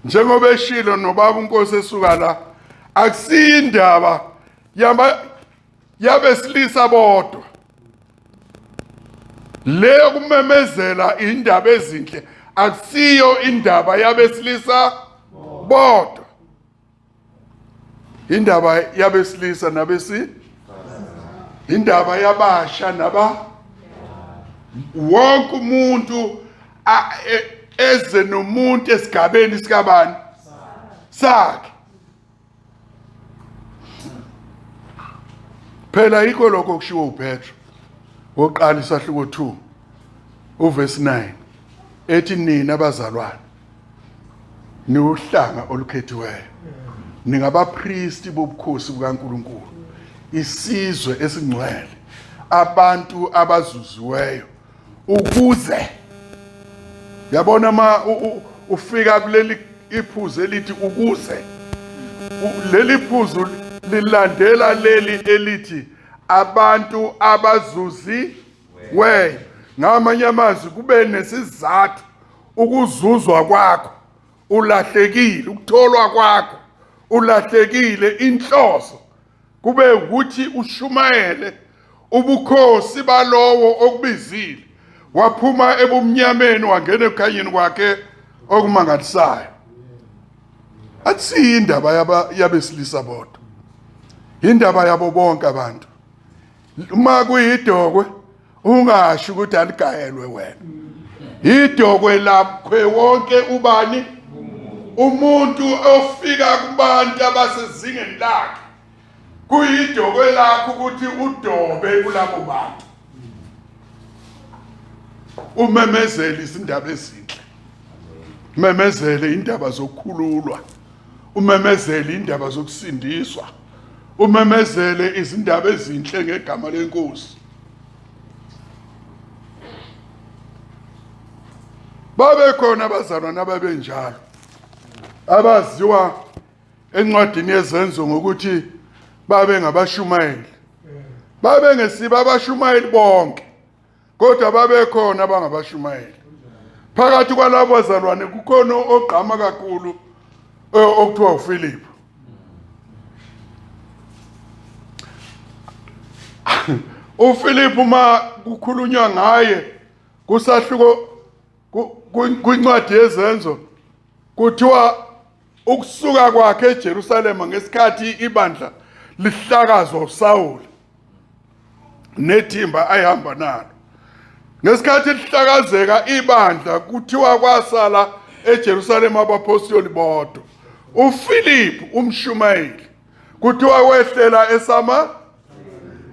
njengoba eshilo nobaba uNkosi esuka la, akusiyo indaba yabesilisa bodwa. Le yokumemezela indaba ezinhle akusiyo indaba yabesilisa bodwa, indaba yabesilisa nabesi, indaba yabasha naba wonke umuntu eze nomuntu esigabeni sikabani sakhe. Phela yikho lokho okushiwo uPetro wokuqala isahluko 2 uverse 9 ethi nina bazalwane niwuhlanga olukhethiweyo, ningabapristi bobukhosi bukaNkulunkulu, isizwe esingcwele, abantu abazuziweyo, ukuze yabona ma ufika kuleli iphuzu elithi ukuze, leli phuzu lilandela leli elithi abantu abazuziweyo. Ngamanye amazwi kube nesizathu ukuzuzwa kwakho ulahlekile, ukutholwa kwakho ulahlekile, inhloso kube ukuthi ushumayele ubukhosi balowo okubizile waphuma ebumnyameni wangena ekukhanyeni kwakhe okumangalisayo. Akusiyo indaba yabesilisa bodwa, indaba yabo bonke abantu. Uma kuyidokwe ungasho ukuthi aligayelwe wena, idokwe lakhe wonke ubani, umuntu ofika kubantu abasezingeni lakhe, kuyidokwe lakho ukuthi udobe kulabo bantu, umemezele izindaba ezinhle, umemezele indaba zokukhululwa, umemezele indaba zokusindiswa, umemezele izindaba ezinhle ngegama lenkosi. Babekhona abazalwane ababenjalo abaziwa encwadini yezenzo ngokuthi babe ngabashumayeli. Babengesibo abashumayeli bonke, kodwa babekhona abangabashumayeli. Phakathi kwalabo bazalwane kukhona ogqama kakhulu okuthiwa uPhilip. uPhilip uma kukhulunywa ngaye kusahluko kwincwadi yezenzo kuthiwa ukusuka kwakhe eJerusalema ngesikhathi ibandla lihlakazwa uSawuli nethimba ayihamba nalo, ngesikhathi lihlakazeka ibandla kuthiwa kwasala eJerusalema abaphostoli bodwa. uPhilip umshumayeli kuthiwa wehlela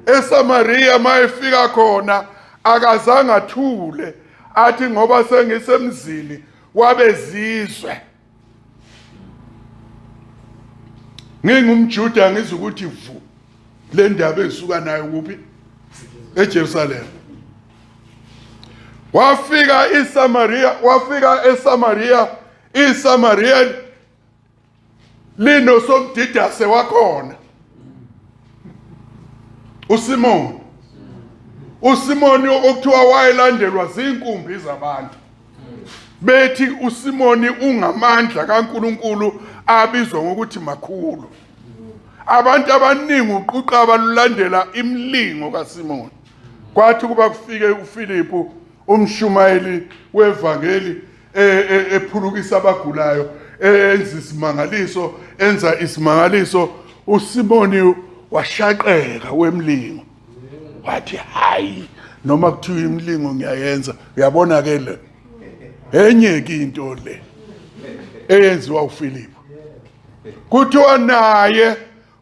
eSamaria, mayefika khona akazange athule athi ngoba sengisemzini wabezizwe ngingumJuda ngizukuthi vu le ndaba engisuka nayo kuphi eJerusalem. Wafika iSamaria, wafika eSamaria, iSamaria Linosomdidase wakhona. uSimoni. uSimoni okuthiwa wayelandelwa zinkumbi zabantu. Bethi uSimoni ungamandla kaNkuluNkulu abizwa ngokuthi makhulu. Abantu abaningi uquqa balulandela imilingo kaSimoni. Kwathi kuba kufike uFilipu umshumayeli wevangeli ephulukisa abagulayo enza isimangaliso enza isimangaliso uSimoni washaqeka wemlingo wathi hayi noma kuthiwa imilingo ngiyayenza uyabona ke le enye ke into le eyenziwa uFilipu kuthiwa naye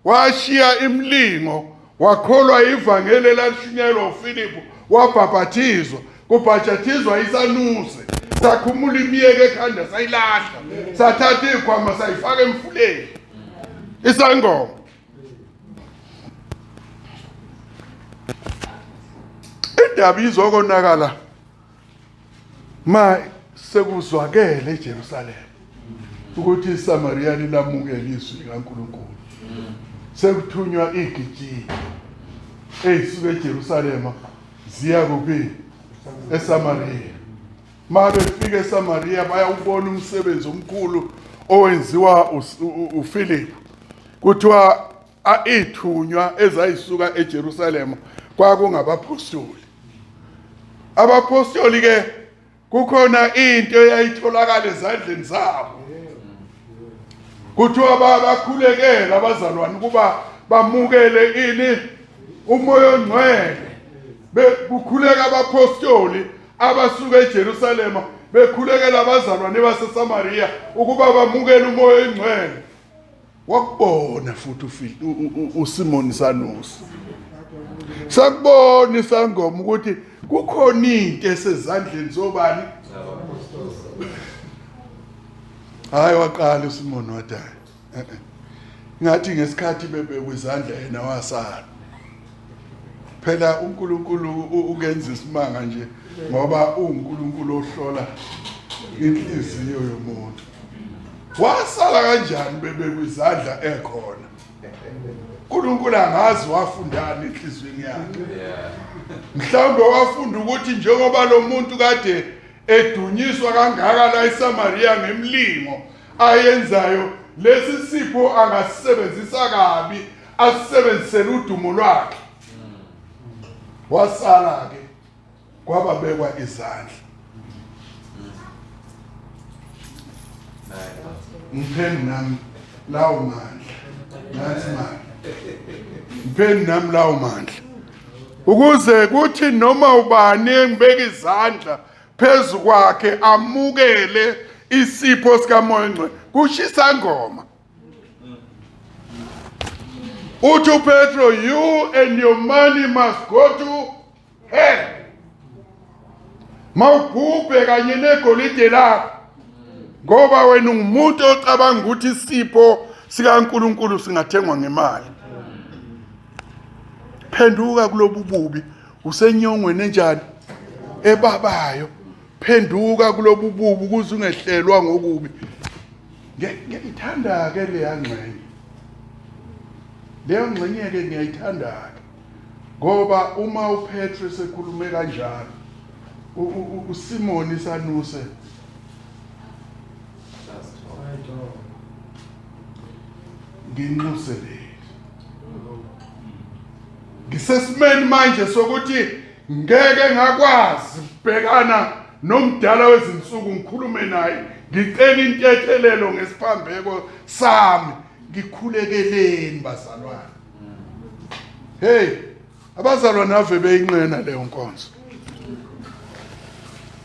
washiya imilingo wakholwa ivangeli elalishunyayelwa uFilipu wabhabhathizwa kubhajathizwa isanuse sakhumula imiyeke ekhanda sayilahla sathatha izikhwama sayifaka emfuleni isangoma indaba izokonakala ma sekuzwakele eJerusalema ukuthi iSamaria lilamukela izwi likaNkulunkulu sekuthunywa igijima eyisuka eJerusalema ziya kuphi eSamaria ma befika eSamaria bayawubona umsebenzi omkhulu owenziwa uPhilip kuthiwa Aithunywa ezayisuka eJerusalema kwakungabaphostoli. Abaphostoli ke kukhona into eyayitholakala ezandleni zabo. Kuthiwa bakhulekela abazalwane ukuba bamukele ini umoya ongcwele. Bekukhuleka abaphostoli abasuka eJerusalema bekhulekela abazalwane baseSamaria ukuba bamukele umoya ongcwele. Wakubona futhi uSimon Sanusi. Sakubona isangoma ukuthi kukhona into esezandleni zobani? Hayi waqala uSimon wathi hayi. Eh, eh. Ngathi ngesikhathi bebekwe izandla yena wasala. Phela uNkulunkulu ukenza isimanga nje ngoba uNkulunkulu ohlola inhliziyo yomuntu. Wasala kanjani bebekwe izandla ekhona? uNkulunkulu angazi wafundani enhliziyweni yakhe. Mhlawumbe wafunda ukuthi njengoba lo muntu kade edunyiswa kangaka la eSamaria ngemlingo ayenzayo lesi sipho angasisebenzisa kabi asisebenzisele udumo lwakhe. Wasala ke kwababekwa izandla ngipheni nami lawo mandla nathi manje ngipheni nami lawo mandla ukuze kuthi noma ubani engibeka izandla phezu kwakhe amukele isipho sikamoya ongcwele kushisa ngoma uthi uPetro you and your money must go to hell mawubhubhe kanye negolide lakho ngoba wena ungumuntu ocabanga ukuthi isipho sikaNkuluNkulu singathengwa ngemali phenduka kulobu bubi usenyongweni enjani ebabayo phenduka kulobu bubi ukuze ungehlelwa ngokubi ngiyayithanda ke leya ngxenye leyo ngxenye ke ngiyayithanda ke ngoba uma uPetru esekhulume kanjalo uSimoni sanuse nginxuselele ngisesimeni manje sokuthi ngeke ngakwazi ukubhekana nomdala wezinsuku ngikhulume naye ngicela intethelelo ngesiphambeko sami ngikhulekeleni bazalwane hey abazalwane ave beyinqena leyo nkonzo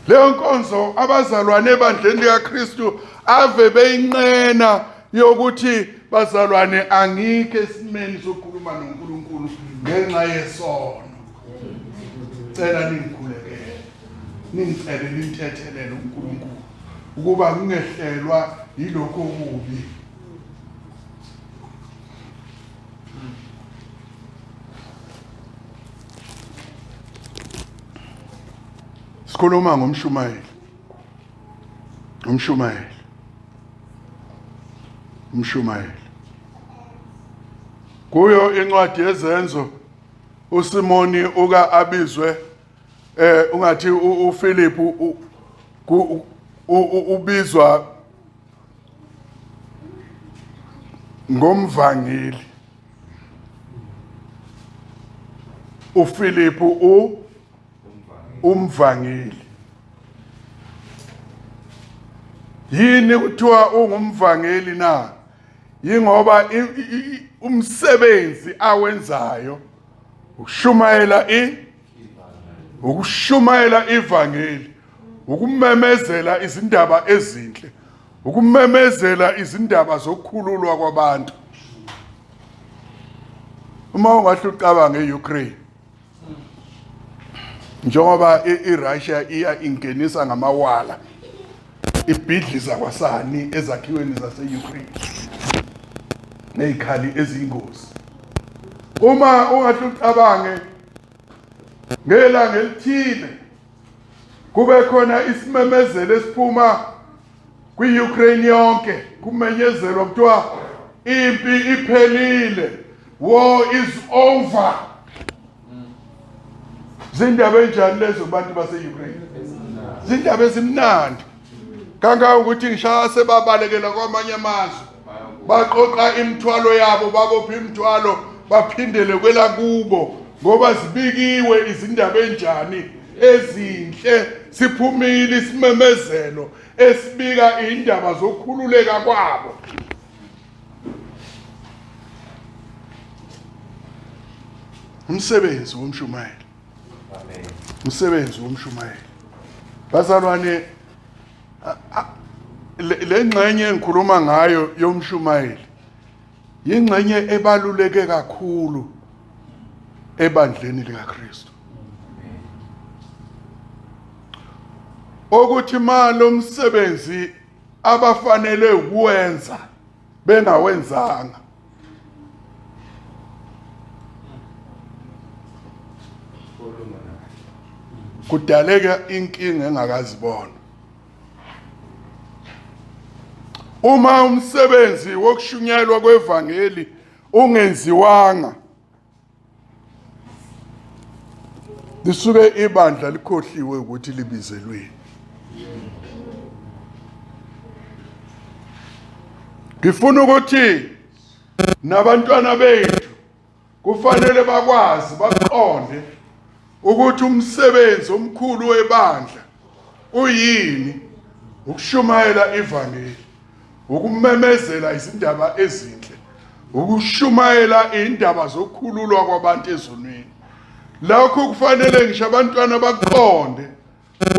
leyo nkonzo abazalwane ebandleni likaKristu ave beyinqena yokuthi bazalwane angikho esimeni sokukhuluma noNkulunkulu ngenxa yesono cela ningikhulekele ningicele ninthethelele uNkulunkulu ukuba ngingehlelwa yilokho okubi Sikhuluma ngomshumayeli. Umshumayeli. Umshumayeli. Kuyo incwadi yezenzo uSimoni uka abizwe ungathi uPhilip ubizwa ngomvangeli. uPhilip umvangeli. Yini kuthiwa ungumvangeli na? Yingoba umsebenzi awenzayo ukushumayela ivangeli, ukumemezela izindaba ezinhle, ukumemezela izindaba zokukhululwa kwabantu. Uma ungahle ucabange eUkraine, njengoba iRussia iya ingenisa ngamawala ibhidliza kwasani ezakhiweni zase-Ukraine nezikhali eziyingozi. Uma ungahle ucabange ngelanga elithile kube khona isimemezelo esiphuma kwi-Ukraine yonke, kumenyezelwa kuthiwa impi iphelile, war is over. Zindaba enjani lezo kubantu base-Ukraine? Zindaba ezimnandi kangangokuthi ngisho sebabalekela kwamanye amazwe, baqoqa imithwalo yabo, babopha imithwalo, baphindele kwelakubo, ngoba zibikiwe izindaba enjani ezinhle. Siphumile isimemezelo esibika indaba zokukhululeka kwabo. Umsebenzi womshumayeli. Amen. Umsebenzi womshumayeli. Bazalwane, le ngxenye engikhuluma ngayo yomshumayeli yingxenye ebaluleke kakhulu ebandleni likaKristu. Okuthi ma lo msebenzi abafanele ukuwenza bengawenzanga, kudaleka inkinga engakazibona. Uma umsebenzi wokushunyayelwa kwevangeli ungenziwanga, lisuke ibandla likhohliwe ukuthi libizelweni. Ngifuna ukuthi nabantwana bethu kufanele bakwazi, baqonde ukuthi umsebenzi omkhulu webandla uyini: ukushumayela ivangeli, ukumemezela izindaba ezinhle, ukushumayela indaba zokukhululwa kwabantu ezonweni. Lokho kufanele ngisho abantwana baqonde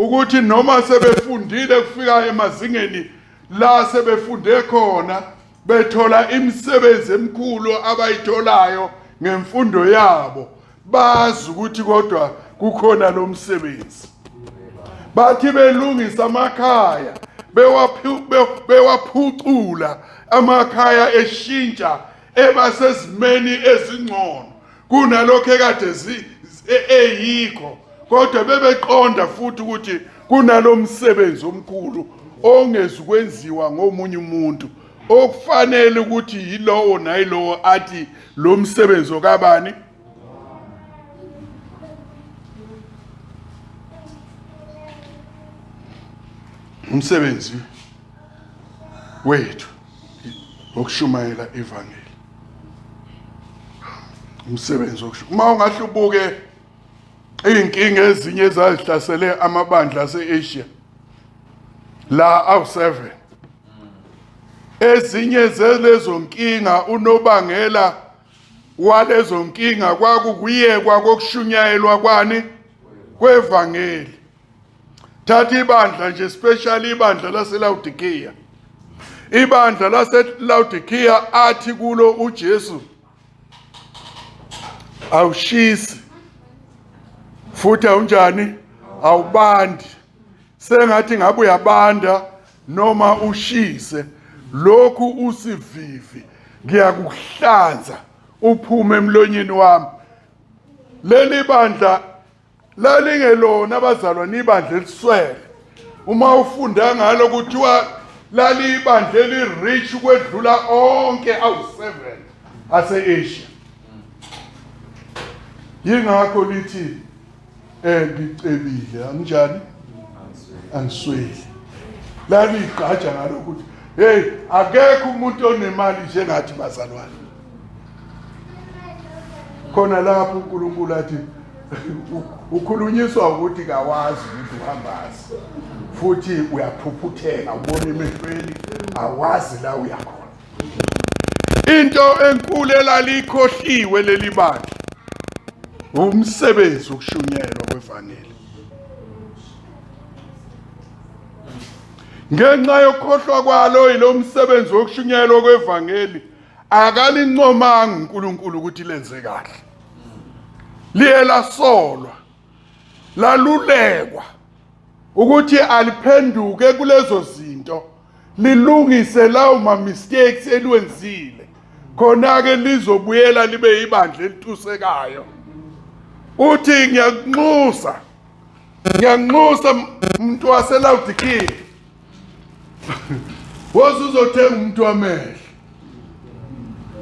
ukuthi noma sebefundile kufika emazingeni la sebefunde khona, bethola imisebenzi emikhulu abayitholayo ngemfundo yabo, bazi ukuthi kodwa kukhona lo msebenzi. Bathi belungisa amakhaya, bewaphucula amakhaya, eshintsha eba sezimeni ezingcono kunalokho ekade eyikho, kodwa bebeqonda futhi ukuthi kunalo msebenzi omkhulu ongezukwenziwa ngomunye umuntu, okufanele ukuthi yilowo nayilowo athi lo msebenzi okabani. Umsebenzi wethu wokushumayela ivangeli, umsebenzi wokushumayela. Uma ungahle ubuke iy'nkinga ezinye ezazihlasele amabandla ase-Asia la awu-7, ezinye zelezo nkinga, unobangela walezo nkinga kwakukuyekwa kokushunyayelwa kwani kwevangeli. Thatha ibandla nje, especially ibandla laseLaodikiya. Ibandla laseLaodikiya athi kulo uJesu, awushisi futhi awunjani, awubandi, sengathi ngabe uyabanda noma ushise, lokhu usivivi, ngiyakuhlanza uphume emlonyeni wami. Leli bandla lalingelona, abazalwane, ibandla eliswele. Uma ufunda ngalo kuthiwa Laliyibandla eli-rich ukwedlula onke awu-7 ase-Asia. Yingakho lithi ngicebile anginjani angisweli. Laligqaja ngalokho ukuthi hey akekho umuntu onemali njengathi bazalwane. Khona lapho uNkulunkulu athi ukhulunyiswa ukuthi kawazi ukuthi uhambazi futhi uyaphuphutheka ubona emehlweni awazi la uyakhona. Into enkulu elalikhohliwe leli bandla umsebenzi wokushunyelwa kwevangeli. Ngenxa yokukhohlwa kwalo yilo msebenzi wokushunyelwa kwevangeli akalincomanga uNkulunkulu ukuthi lenze kahle. Liye lasolwa lalulekwa ukuthi aliphenduke kulezo zinto lilungise lawo ma mistakes eliwenzile khona ke lizobuyela libe ibandla elitusekayo. Uthi ngiyakunxusa ngiyanxusa umuntu waseLaodikiya woze uzothenga umuntu wamehlo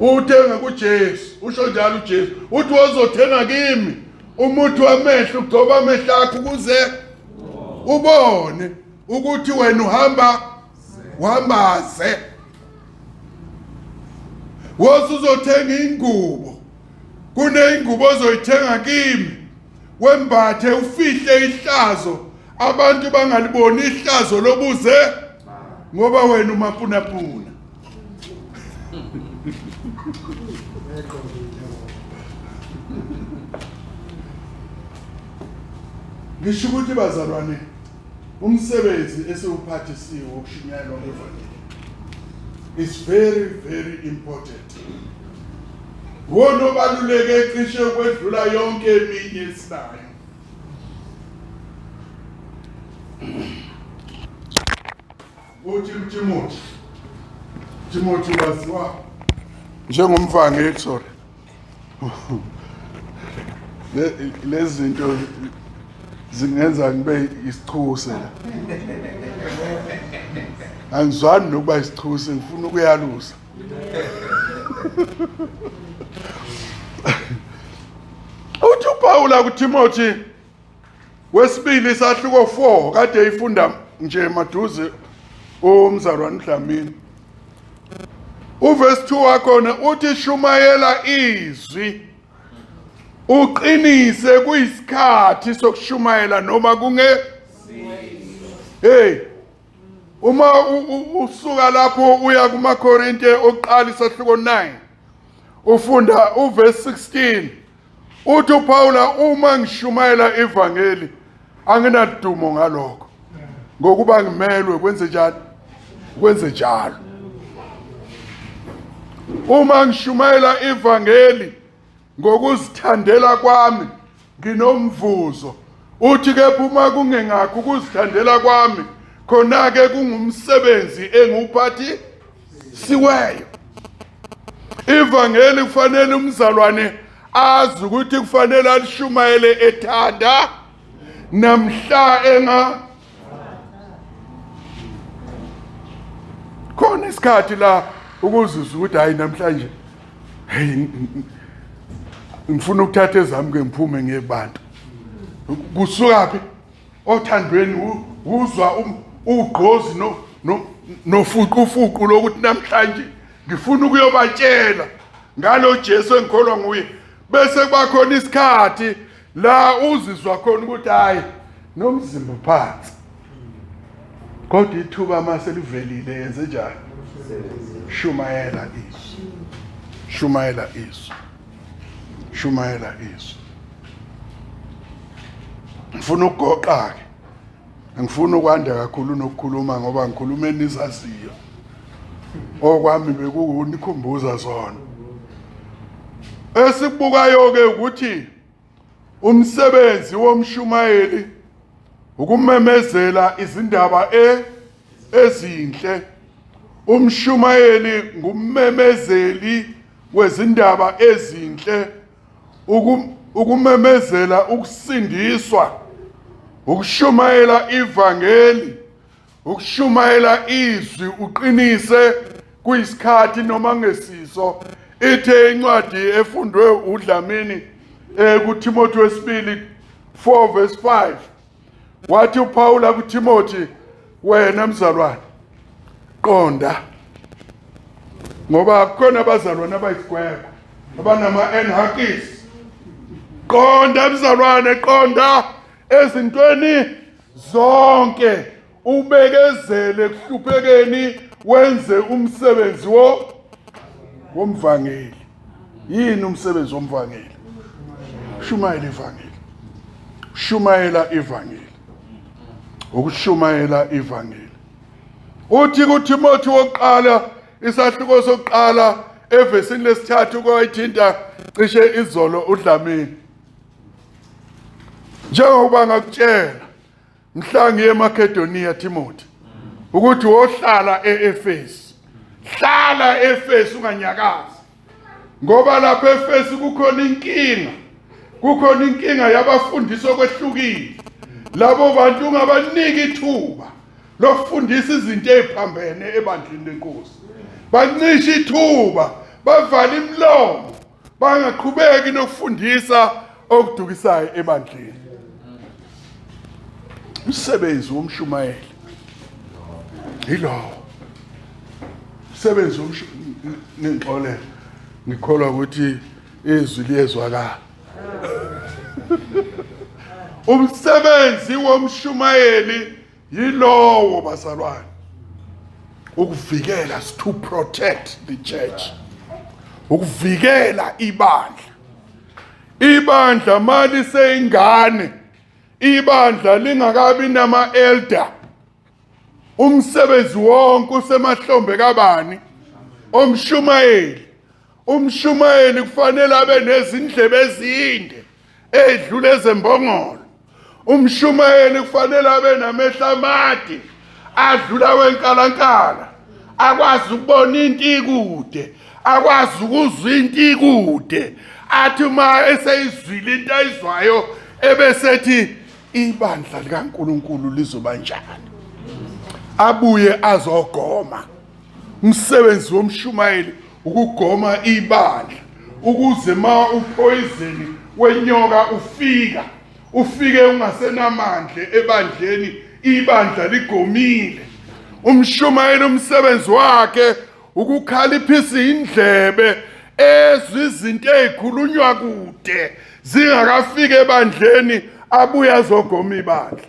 uthenga kuJesu. Usho njalo uJesu uthi wozothenga kimi umuthi wamehlo ugcoba amehlo akho ukuze ubone ukuthi wena uhamba uhambaze. Woze uzothenga ingubo, kuneyingubo ozoyithenga kimi wembathe ufihle ihlazo abantu bangaliboni ihlazo lobuze ngoba wena umapunapuna. Ngisho ukuthi bazalwane umsebenzi esiwuphathisiwe wokushunyayelwa kwevangeli is very very important. Wona obaluleke cishe ukwedlula yonke eminye esinayo. Uthi uTimothy, Timothy waziwa njengomvangeli, sorry. Lezi zinto zingenza ngibe isichuse la. Angizwani nokuba isichuse, ngifuna ukuyalusa. Uthi uPawula kuTimothy wesibili isahluko 4 kade ifunda nje maduze umzalwane uDlamini. Uverse 2 wakhona uthi shumayela izwi uqinise kuyisikhathi sokushumayela noma kunge hey uma usuka lapho uya kumaKorinte oqala isahluko 9 ufunda uverse 16 uthi uPaula uma ngishumayela ivangeli anginadumo ngalokho ngokuba ngimelwe kwenze njani kwenze njalo. Uma ngishumayela ivangeli ngokuzithandela kwami nginomvuzo. Uthi kepha uma kungengakho ukuzithandela kwami khona ke kungumsebenzi engiwuphathi siweyo. Ivangeli kufanele umzalwane azi ukuthi kufanele alishumayele ethanda namhla enga khona isikhathi la ukuzizwa ukuthi hayi namhlanje hey ngifuna ukuthatha ezami ke ngiphume ngiye kubantu. Kusukaphi othandweni uzwa ugqozi no nofuqufuqu lokuthi namhlanje ngifuna ukuyobatshela ngalo Jesu engikholwa nguye, bese kuba khona isikhathi la uzizwa khona ukuthi hayi nomzimba uphansi, kodwa ithuba mase livelile yenze njani? Shumayela izwi, shumayela izwi, shumayela izwi. Ngifuna ukugoqa ke, ngifuna ukwanda kakhulu nokukhuluma ngoba ngikhuluma enizaziyo. Okwami bekukunikhumbuza zona. Esikubukayo ke ukuthi umsebenzi womshumayeli ukumemezela izindaba ezinhle. Umshumayeli ngummemezeli wezindaba ezinhle, ukumemezela ukusindiswa, ukushumayela ivangeli, Ukushumayela izwi uqinise kuyisikhathi noma ngesiso. Ithe incwadi efundwe uDlamini kuTimothy wesibili 4 verse 5 wathi uPaula kuTimothy, wena mzalwane qonda, ngoba kukhona abazalwane abayigwegwe abanama-enhakis. Qonda mzalwane, qonda ezintweni zonke, ubekezele ekuhluphekeni, wenze umsebenzi womvangeli. Yini umsebenzi womvangeli? Shumayela ivangeli, shumayela ivangeli, ukushumayela ivangeli. Uthi kuTimothy wokuqala isahluko sokuqala evesini lesithathu kwayithinta cishe izolo uDlamini, njengoba ngakutshela mhla ngiye eMakedoniya Timothy ukuthi wohlala eEfesu, hlala eEfesu unganyakazi, ngoba lapha eEfesu kukhona inkinga, kukhona inkinga yabafundisi okwehlukile. Labo bantu ungabaniki ithuba lokufundisa izinto eziphambene ebandleni lenkosi, bancishe ithuba, bavala imilomo, bangaqhubeki nokufundisa okudukisayo ebandleni. Umsebenzi womshumayeli yilowo umsebenzi womshumayeli. Ngikholwa ukuthi izwi liyezwakala. Umsebenzi womshumayeli yilowo bazalwane, ukuvikela, to protect the church, ukuvikela ibandla. Ibandla mali seyingane, ibandla lingakabi nama elder, umsebenzi wonke usemahlombe kabani? Omshumayeli. Umshumayeli kufanele abe nezindlebe ezinde edlule ezembongolo. Umshumayeli kufanele abe namehlo amade adlula wenkalankala, akwazi ukubona into ikude, akwazi ukuzwa into ikude, athi uma eseyizwile into ayizwayo ebesethi ibandla likaNkuluNkulu lizoba njani, abuye azogoma. Umsebenzi womshumayeli ukugoma ibandla, ukuze ma uphoyizeni wenyoka ufika, ufike ungasenamandla ebandleni, ibandla ligomile. Umshumayeli umsebenzi wakhe ukukhaliphisa indlebe ezwe izinto ezikhulunywa kude zingakafiki ebandleni, abuye azogoma ibandla.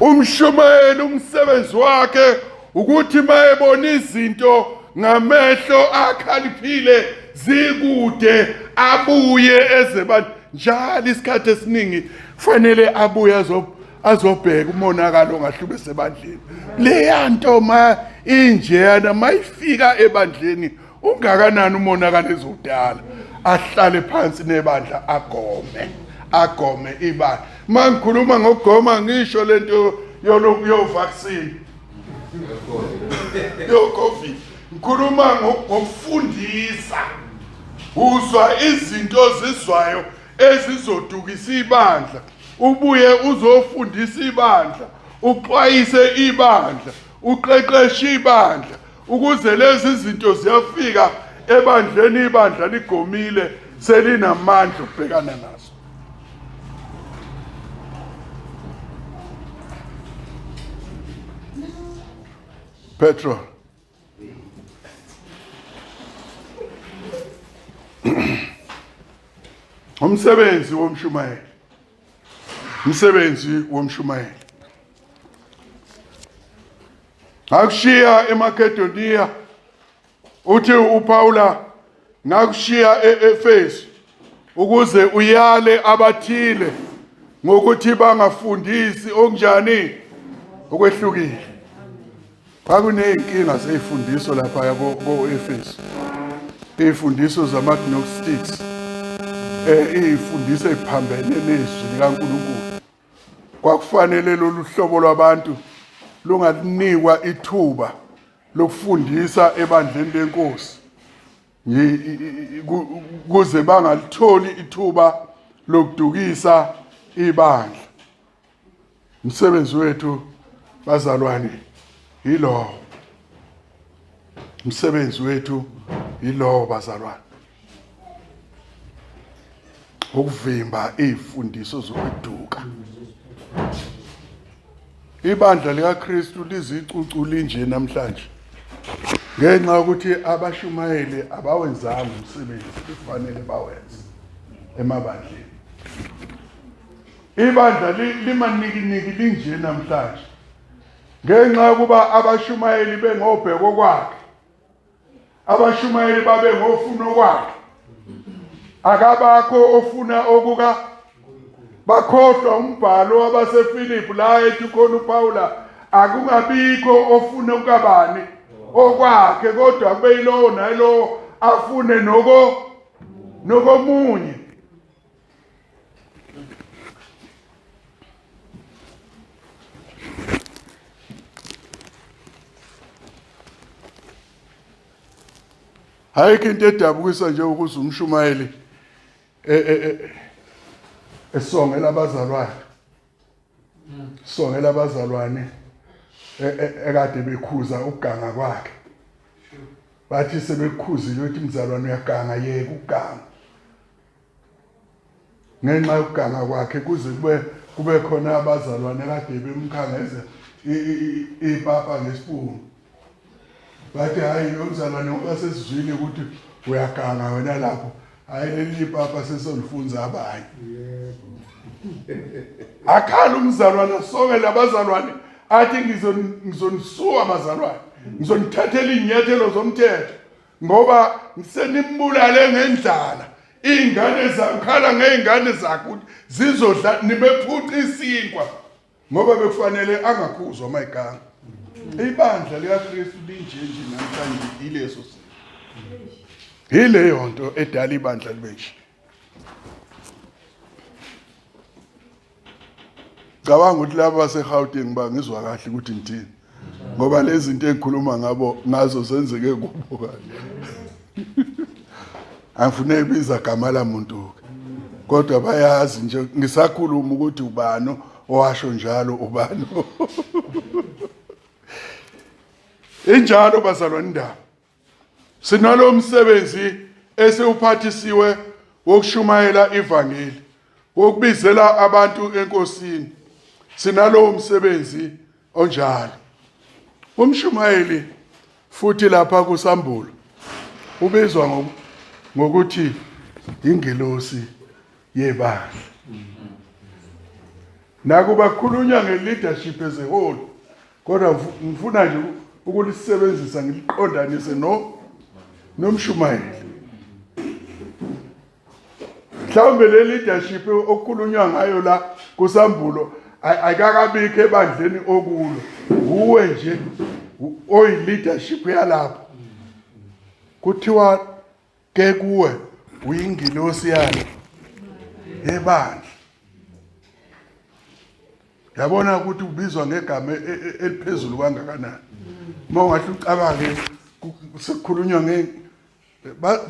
Umshumayeli umsebenzi wakhe ukuthi mayebona izinto ngamehlo akhaliphile zikude, abuye eze njalo isikhathi esiningi fanele abuye azobheka umonakalo ongahlube sebandleni. Leya nto ma injeyana mayifika ebandleni ungakanani umonakalo ezodala, ahlale phansi nebandla agome, agome ibandla. Mangikhuluma ngokugoma ngisho lento yo vaccine yo COVID, ngikhuluma ngokufundisa. Uzwa izinto ozizwayo ezizodukisa ibandla, ubuye uzofundisa ibandla, uxwayise ibandla, uqeqeshe ibandla, ukuze lezi zinto ziyafika ebandleni, ibandla ligomile selinamandla ukubhekana nazo. Petrol. Umsebenzi womshumayeli, umsebenzi womshumayeli. Ngakushiya eMakedoniya, uthi uPaula, ngakushiya eEfesu ukuze uyale abathile ngokuthi bangafundisi okunjani okwehlukile. Kwakuney'nkinga zey'fundiso lapha ko-Efesu, iy'fundiso zama-Gnostics, iy'fundiso ey'phambene nezwi likaNkulunkulu. Kwakufanele lolu hlobo lwabantu lunganikwa ithuba lokufundisa ebandleni lenkosi, kuze bangalitholi ithuba lokudukisa ibandla. Umsebenzi wethu Bazalwane, yilowo umsebenzi wethu, yilowo bazalwane, ukuvimba izifundiso zokweduka. Ibandla likaKristu lizicucu linje namhlanje ngenxa yokuthi abashumayeli abawenzanga umsebenzi kufanele bawenze emabandleni. Ibandla limanikiniki linje namhlanje ngenxa yokuba abashumayeli bengobheko kwakhe, abashumayeli babe ngofuna okwakhe, akabakho ofuna okuka. Bakhohlwa umbhalo wabaseFilipi la ethi khona uPawula, akungabikho ofuna ukabani okwakhe, kodwa kube yilowo nalowo afune noko nokomunye. Ayikho into edabukisa nje ukuze umshumayeli e, e, e, esongela abazalwane, songela abazalwane ekade bekhuza ukuganga kwakhe, bathi sebekhuzile ukuthi mzalwane uyaganga, yeka ukuganga. Ngenxa yokuganga kwakhe kuze kube khona abazalwane kade bemkhangeze ipapa ngesipunu, bathi hhayi lo mzalwane ngoba sesizwile ukuthi uyaganga wena lapho, hhayi leli ipapa sesolifunza abanye. Akhala umzalwane, asongele abazalwane, athi ngizonisuka bazalwane, ngizonithathela iy'nyathelo zomthetho ngoba senimbulale ngendlala. Iy'ngane zakhala ngey'ngane zakhe ukuthi zizodla, nibephuca isinkwa ngoba bekufanele angakhuzwa mayiganga. Ibandla likaKristu linje nje namhlanje, ileso simo, yileyo nto edala ibandla libe nje. Cabanga ukuthi laba baseGauteng bangizwa kahle ukuthi ngithini, ngoba lezi zinto engikhuluma ngabo ngazo zenzeke kubo kanje. Angifune ibiza gama lamuntu kodwa bayazi nje ngisakhuluma ukuthi ubani owasho njalo, ubani. Injalo bazalwane indaba. Sinalo msebenzi esiwuphathisiwe wokushumayela ivangeli, wokubizela abantu enkosini. Sinalowo msebenzi onjalo. Umshumayeli futhi lapha kusambulo ubizwa ngokuthi ingelosi yebandla. Nakuba kukhulunywa nge-leadership as a whole, kodwa ngifuna nje ukulisebenzisa ngiliqondanise no nomshumayeli. Mhlawumbe le leadership okukhulunywa ngayo la kusambulo ayikakabikho ebandleni okulo, uwe nje oyi leadership yalapho. Kuthiwa ke kuwe uyingilosi yayo yebandla. Yabona ukuthi ubizwa ngegama eliphezulu kangakanani. Uma ungahle ucabange sekukhulunywa nge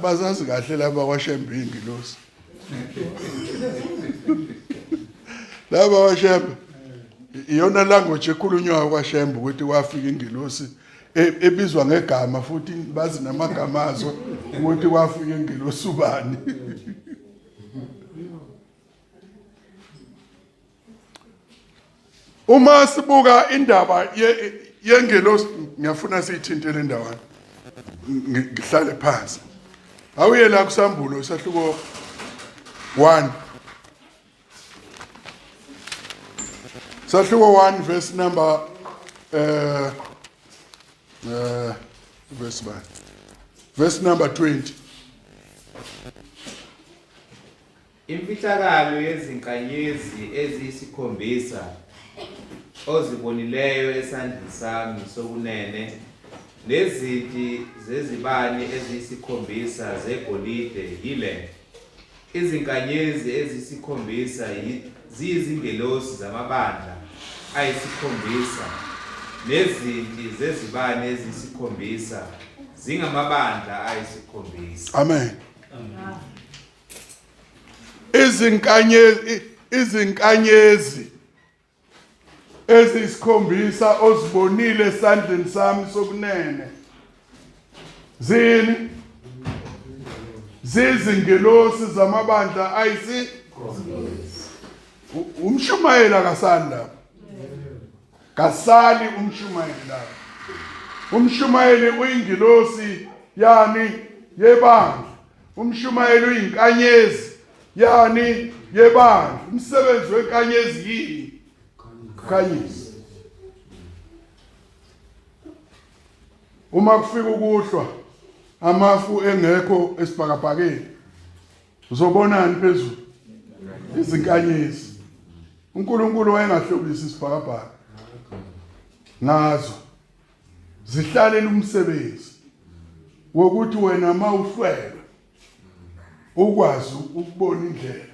bazazi kahle laba kwaShembe ingilosi. Laba kwaShembe iyona language ekhulunywayo kwaShembe ukuthi kwafika ingilosi ebizwa ngegama, futhi bazi namagama azo ukuthi kwafika ingilosi ubani. Uma sibuka indaba yengelosi, ngiyafuna siyithinte le ndawana, ngihlale phansi. Awuye la kusambulo isahluko 1, sahluko 1 verse number verse 1, verse number 20. Imfihlakalo yezinkanyezi eziyisikhombisa ozibonileyo esandleni sami sokunene nezinti zezibani eziyisikhombisa zegolide yile: Izinkanyezi eziyisikhombisa ziyizingelosi zamabandla ayisikhombisa, nezinti zezibani eziyisikhombisa zingamabandla ayisikhombisa. Amen. Izinkanyezi, izinkanyezi Eziyisikhombisa ozibonile esandleni sami sokunene zini? Zizingelosi zamabandla ayisi umshumayeli akasali lapho, kasali umshumayeli lapho. Umshumayeli uyingilosi yani yebandla, umshumayeli uyinkanyezi yani yebandla. Umsebenzi wenkanyezi yini? Khanyisa. Uma kufika ukuhlwa amafu engekho esibhakabhakeni, uzobonani phezulu? Izinkanyezi. uNkulunkulu wayengahlobisi isibhakabhaka ngazo, zihlalela umsebenzi wokuthi wena mawuhlwelwe ukwazi ukubona indlela,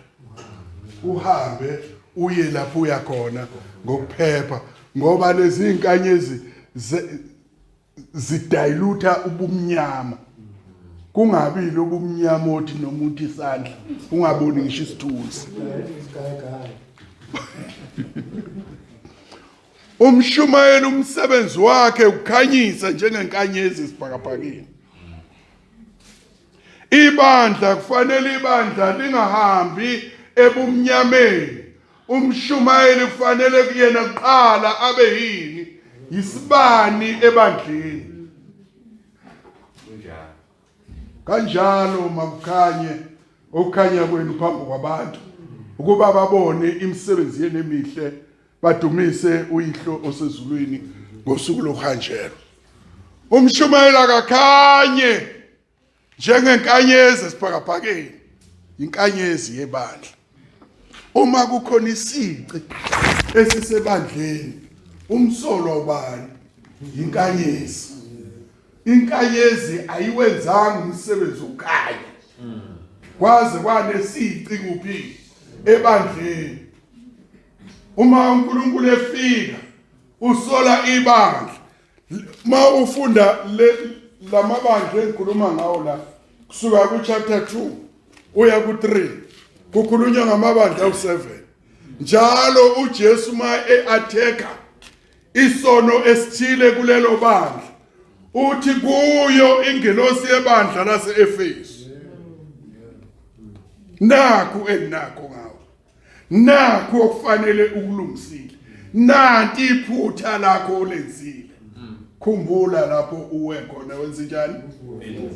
uhambe uye lapho uya khona ngokuphepha, ngoba lezi inkanyezi zidayilutha ubumnyama, kungabi lobumnyama othi noma uthi isandla ungaboni ngisho isithunzi. Umshumayeli umsebenzi wakhe ukukhanyisa njengenkanyezi esibhakabhakeni. Ibandla kufanele ibandla lingahambi ebumnyameni. Umshumayeli kufanele kuyena kuqala abe yini? Yisibani ebandleni. Kunjalo. Kanjalo makukhanye ukukhanya kwenu phambi kwabantu, ukuba babone imisebenzi yenu emihle, badumise uYihlo osezulwini ngosuku lokuhanjelwa. Umshumayeli akakhanye njengenkanyezi esibhakabhakeni, inkanyezi yebandla. Uma kukhona isici esisebandleni, umsolwa ubani? Inkanyezi. Inkanyezi ayiwenzanga umsebenzi wokukhanya, kwaze kwanesici kuphi? Ebandleni. Uma uNkulunkulu efika usola ibandla. Uma ufunda lamabandla engikhuluma ngawo la, kusuka ku chapter 2 uya ku 3, kukhulunywa ngamabandla awu7. Njalo uJesu ma e-attacker isono esithile kulelo bandla, uthi kuyo ingelosi yebandla lase-Efesu, nakhu enginakho ngawo, nakhu okufanele ukulungisile, nanti iphutha lakho olenzile. Khumbula lapho uwe khona, wenze njani?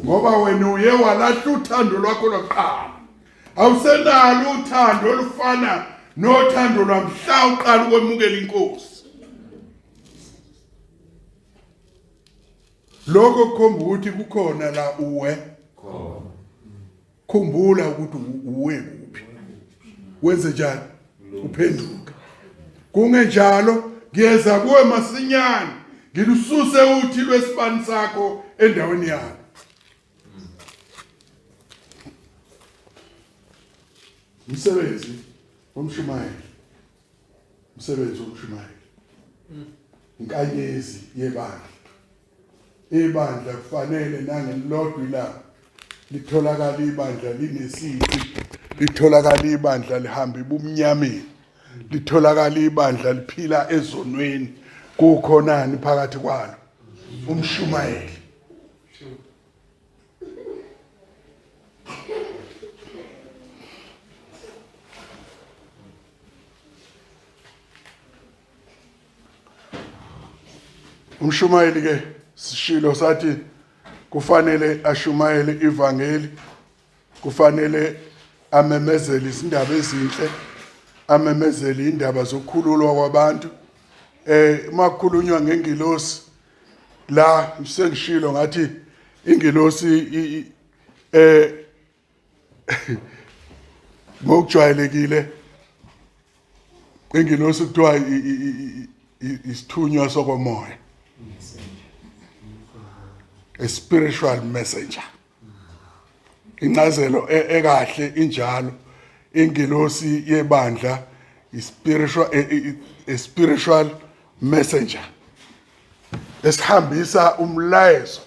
Ngoba wena uye walahla uthando lwakho lokuqala, awusenalo uthando olufana nothando lwamhla uqala ukwemukela inkosi. Lokho kukhomba ukuthi kukhona la uwe khona. Khumbula ukuthi uwe kuphi, wenze njani, uphenduke. Kungenjalo ngiyeza kuwe masinyane, ngilususe uthi lwesibani sakho endaweni yalo. Umsebenzi womshumayeli, umsebenzi womshumayeli, inkanyezi yebandla. Ibandla kufanele nangelilodwa ilanga litholakala ibandla linesici, litholakala ibandla lihamba ebumnyameni, litholakala ibandla liphila ezonweni, kukhonani phakathi kwalo? Umshumayeli. Umshumayeli ke sishilo sathi kufanele ashumayele ivangeli, kufanele amemezele izindaba ezinhle, amemezele indaba zokukhululwa kwabantu. Uma kukhulunywa ngengilosi la, sengishilo ngathi ingilosi ngokujwayelekile ingilosi kuthiwa isithunywa sokomoya, a spiritual messenger. Incazelo ekahle injalo, ingilosi yebandla i-spiritual, a spiritual messenger esihambisa umlayezo,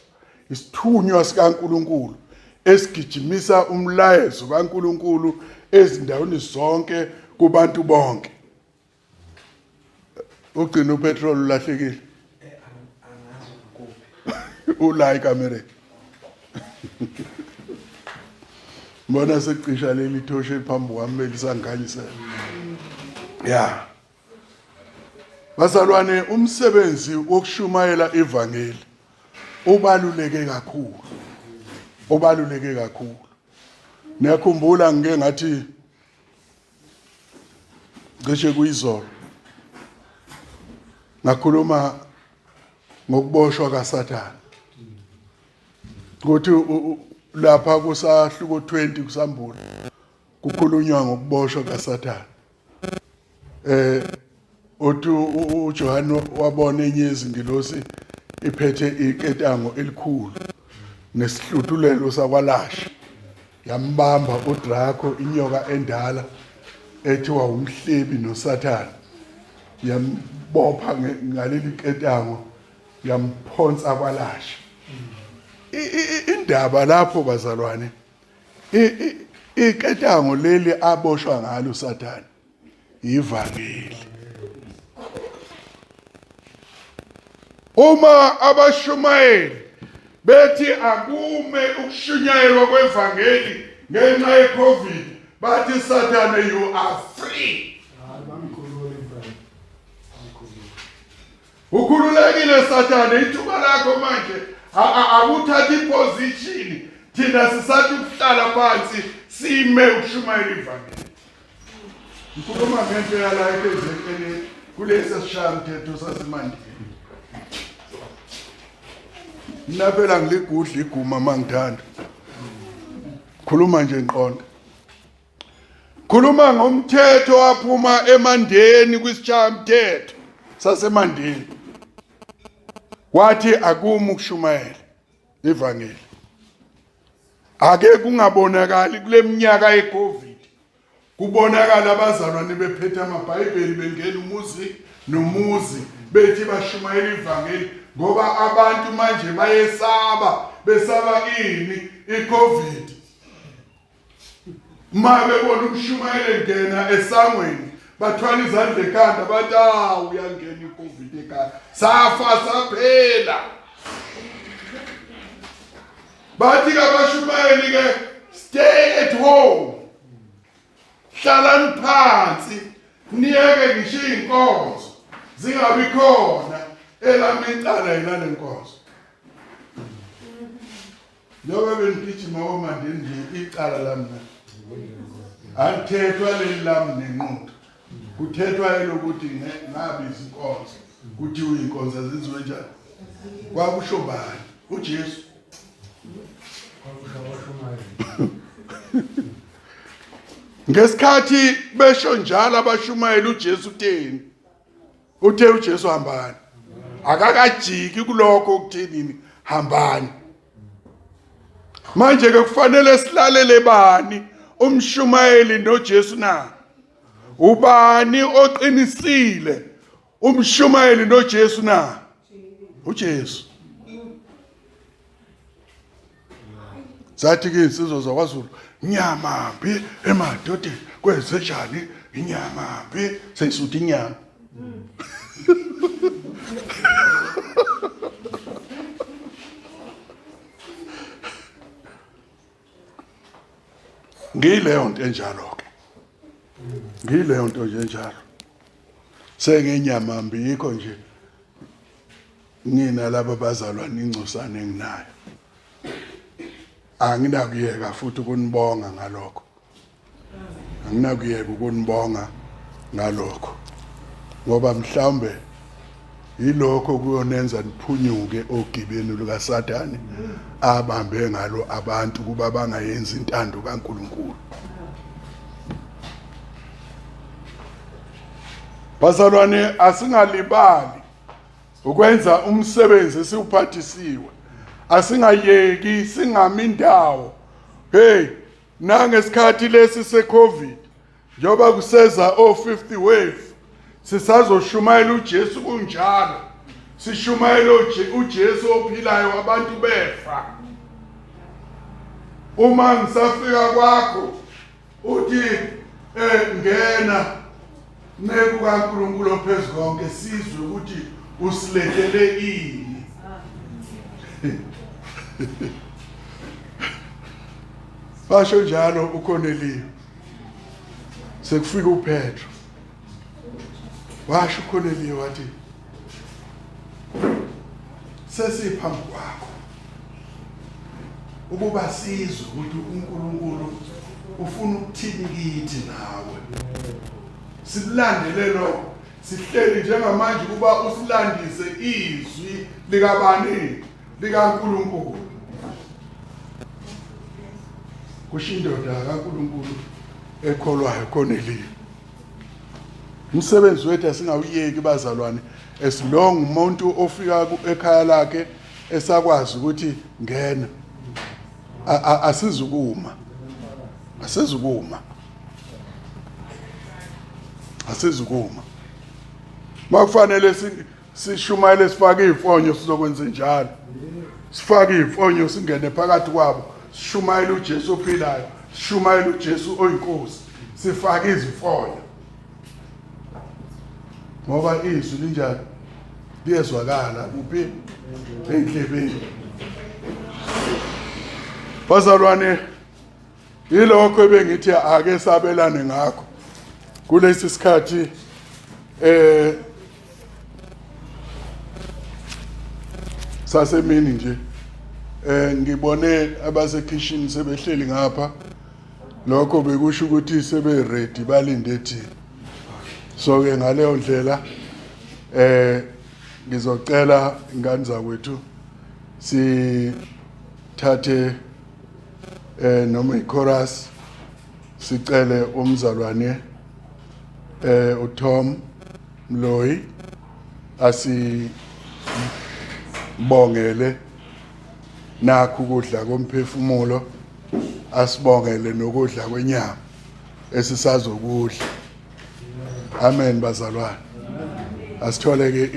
isithunywa sikaNkuluNkulu esigijimisa umlayezo kaNkuluNkulu ezindaweni zonke kubantu bonke. Ugcina upetrol ulahlekile. Ula ekamereni. Mbona sekucisha leli thosha eliphambi kwami belisangikhanyisela. Ya. Bazalwane, umsebenzi wokushumayela ivangeli ubaluleke kakhulu. Ubaluleke kakhulu. Niyakhumbula ngike ngathi cishe kuyizolo ngakhuluma ngokuboshwa kaSathane ukuthi lapha kusahluko 20 kusambulo kukhulunywa ngokuboshwa kaSathane. Eh uthi uJohane wabona enye yezingilosi iphethe iketango elikhulu nesihluthulelo sakwalasha, yambamba uDraco, inyoka endala ethiwa umhlebi noSathane, yambopha ngaleli ketango, yamphonsa kwalasha. Indaba lapho bazalwane, iketango leli aboshwa ngalo uSathane ivangeli. Uma abashumayeli bethi akume ukushunyayelwa kwevangeli ngenxa yeCovid, bathi Sathane, you are free. Ukhululekile Sathane, ithuba lakho manje akuthatha iposition. Thina sisathi ukuhlala phansi sime ukushumayela ivangeli. Ngikhuluma ngento yala eKZN kulesi sishayamthetho saseMandeni. Mina phela ngiligudla iguma mangithanda. Khuluma nje ngiqonda. Khuluma ngomthetho waphuma eMandeni kwisishayamthetho saseMandeni. Wathi akumi ukushumayela ivangeli. Ake kungabonakali kule minyaka yeCovid. Kubonakala abazalwane bephethe amaBhayibheli bengena umuzi nomuzi bethi bashumayela ivangeli, ngoba abantu manje bayesaba, besaba ini? ICovid. Uma bebona umshumayeli engena esangweni bathwala izandla ekhanda bathi awu uyangena iCovid ekhaya, safa saphela. Bathi kabashumayeli ke, stay at home, hlalani phansi, niyeke ngisho iy'nkonzo zingabi khona. Elami icala yilale nkonzo njengoba benigijima komandeni nje, icala lami na alithethwa leli lami nenquthu, kuthethwa elokuthi ngabiza inkonzo, kuthiwa iy'nkonzo azenziwe njani. Kwakusho bani? UJesu. Ngesikhathi besho njalo abashumayela, uJesu utheni? Uthe uJesu hambani. Akakajiki kulokho ukuthenini hambani. Manje ke kufanele silalele bani, umshumayeli noJesu na? Ubani oqinisile, umshumayeli noJesu na? UJesu. Zathi ke insizwa zakwaZulu, inyama mbi emadodeni, kwenzenjani inyama mbi, seyisutha inyama. Ngiyileyo nto enjalo ke, ngiyileyo nto nje enjalo, sengenyama mbi yikho nje ngina laba bazalwane ingcosana enginayo. Anginakuyeka futhi ukunibonga ngalokho, anginakuyeka ukunibonga ngalokho, ngoba mhlawumbe yilokho kuyonenza niphunyuke ogibeni lukaSathane abambe ngalo abantu kuba bangayenzi intando kaNkulunkulu. Bazalwane, asingalibali ukwenza umsebenzi esiwuphathisiwe, asingayeki, singami indawo. Hey, nangesikhathi lesi seCovid, njengoba kuseza o-50 wave, sisazoshumayela uJesu kunjalo, sishumayela uJesu ophilayo abantu befa. Uma ngisafika kwakho uthi ngena. Nceku kaNkulunkulu ophezu konke, sizwe ukuthi usilethele ini. Basho njalo uKorneliyu. Sekufika uPetro. Washo uKorneliyu wathi, sesiphambi kwakho ukuba sizwe ukuthi uNkulunkulu ufuna ukuthini kithi nawe. Silandele lokho, sihleli njengamanje ukuba usilandise izwi likabani? LikaNkulunkulu. Kusho indoda kaNkulunkulu ekholwayo Korneliyu. Umsebenzi wethu asingawuyeki bazalwane, as long umuntu ofika ekhaya lakhe esakwazi ukuthi ngena, asizukuma, asizukuma, asizukuma. Makufanele sishumayele sifake izifonyo, sizokwenza njalo, sifake izifonyo singene phakathi kwabo, sishumayele uJesu ophilayo, sishumayele uJesu oyinkosi, sifake izifonyo, ngoba izwi linjani, liyezwakala kuphi? Ey'ndlebeni. Bazalwane, yilokho ebengithi ake sabelane ngakho kulesi sikhathi. Sasemini nje, ngibone abasekhishini sebehleli ngapha, lokho bekusho ukuthi sebe ready, balinde thina. So ke ngaleyo ndlela ngizocela ingane zakwethu sithathe noma ichorus, sicele umzalwane uTom Mloyi asibongele nakho ukudla komphefumulo, asibongele nokudla kwenyama esisazokudla. Amen bazalwane, asithole ke.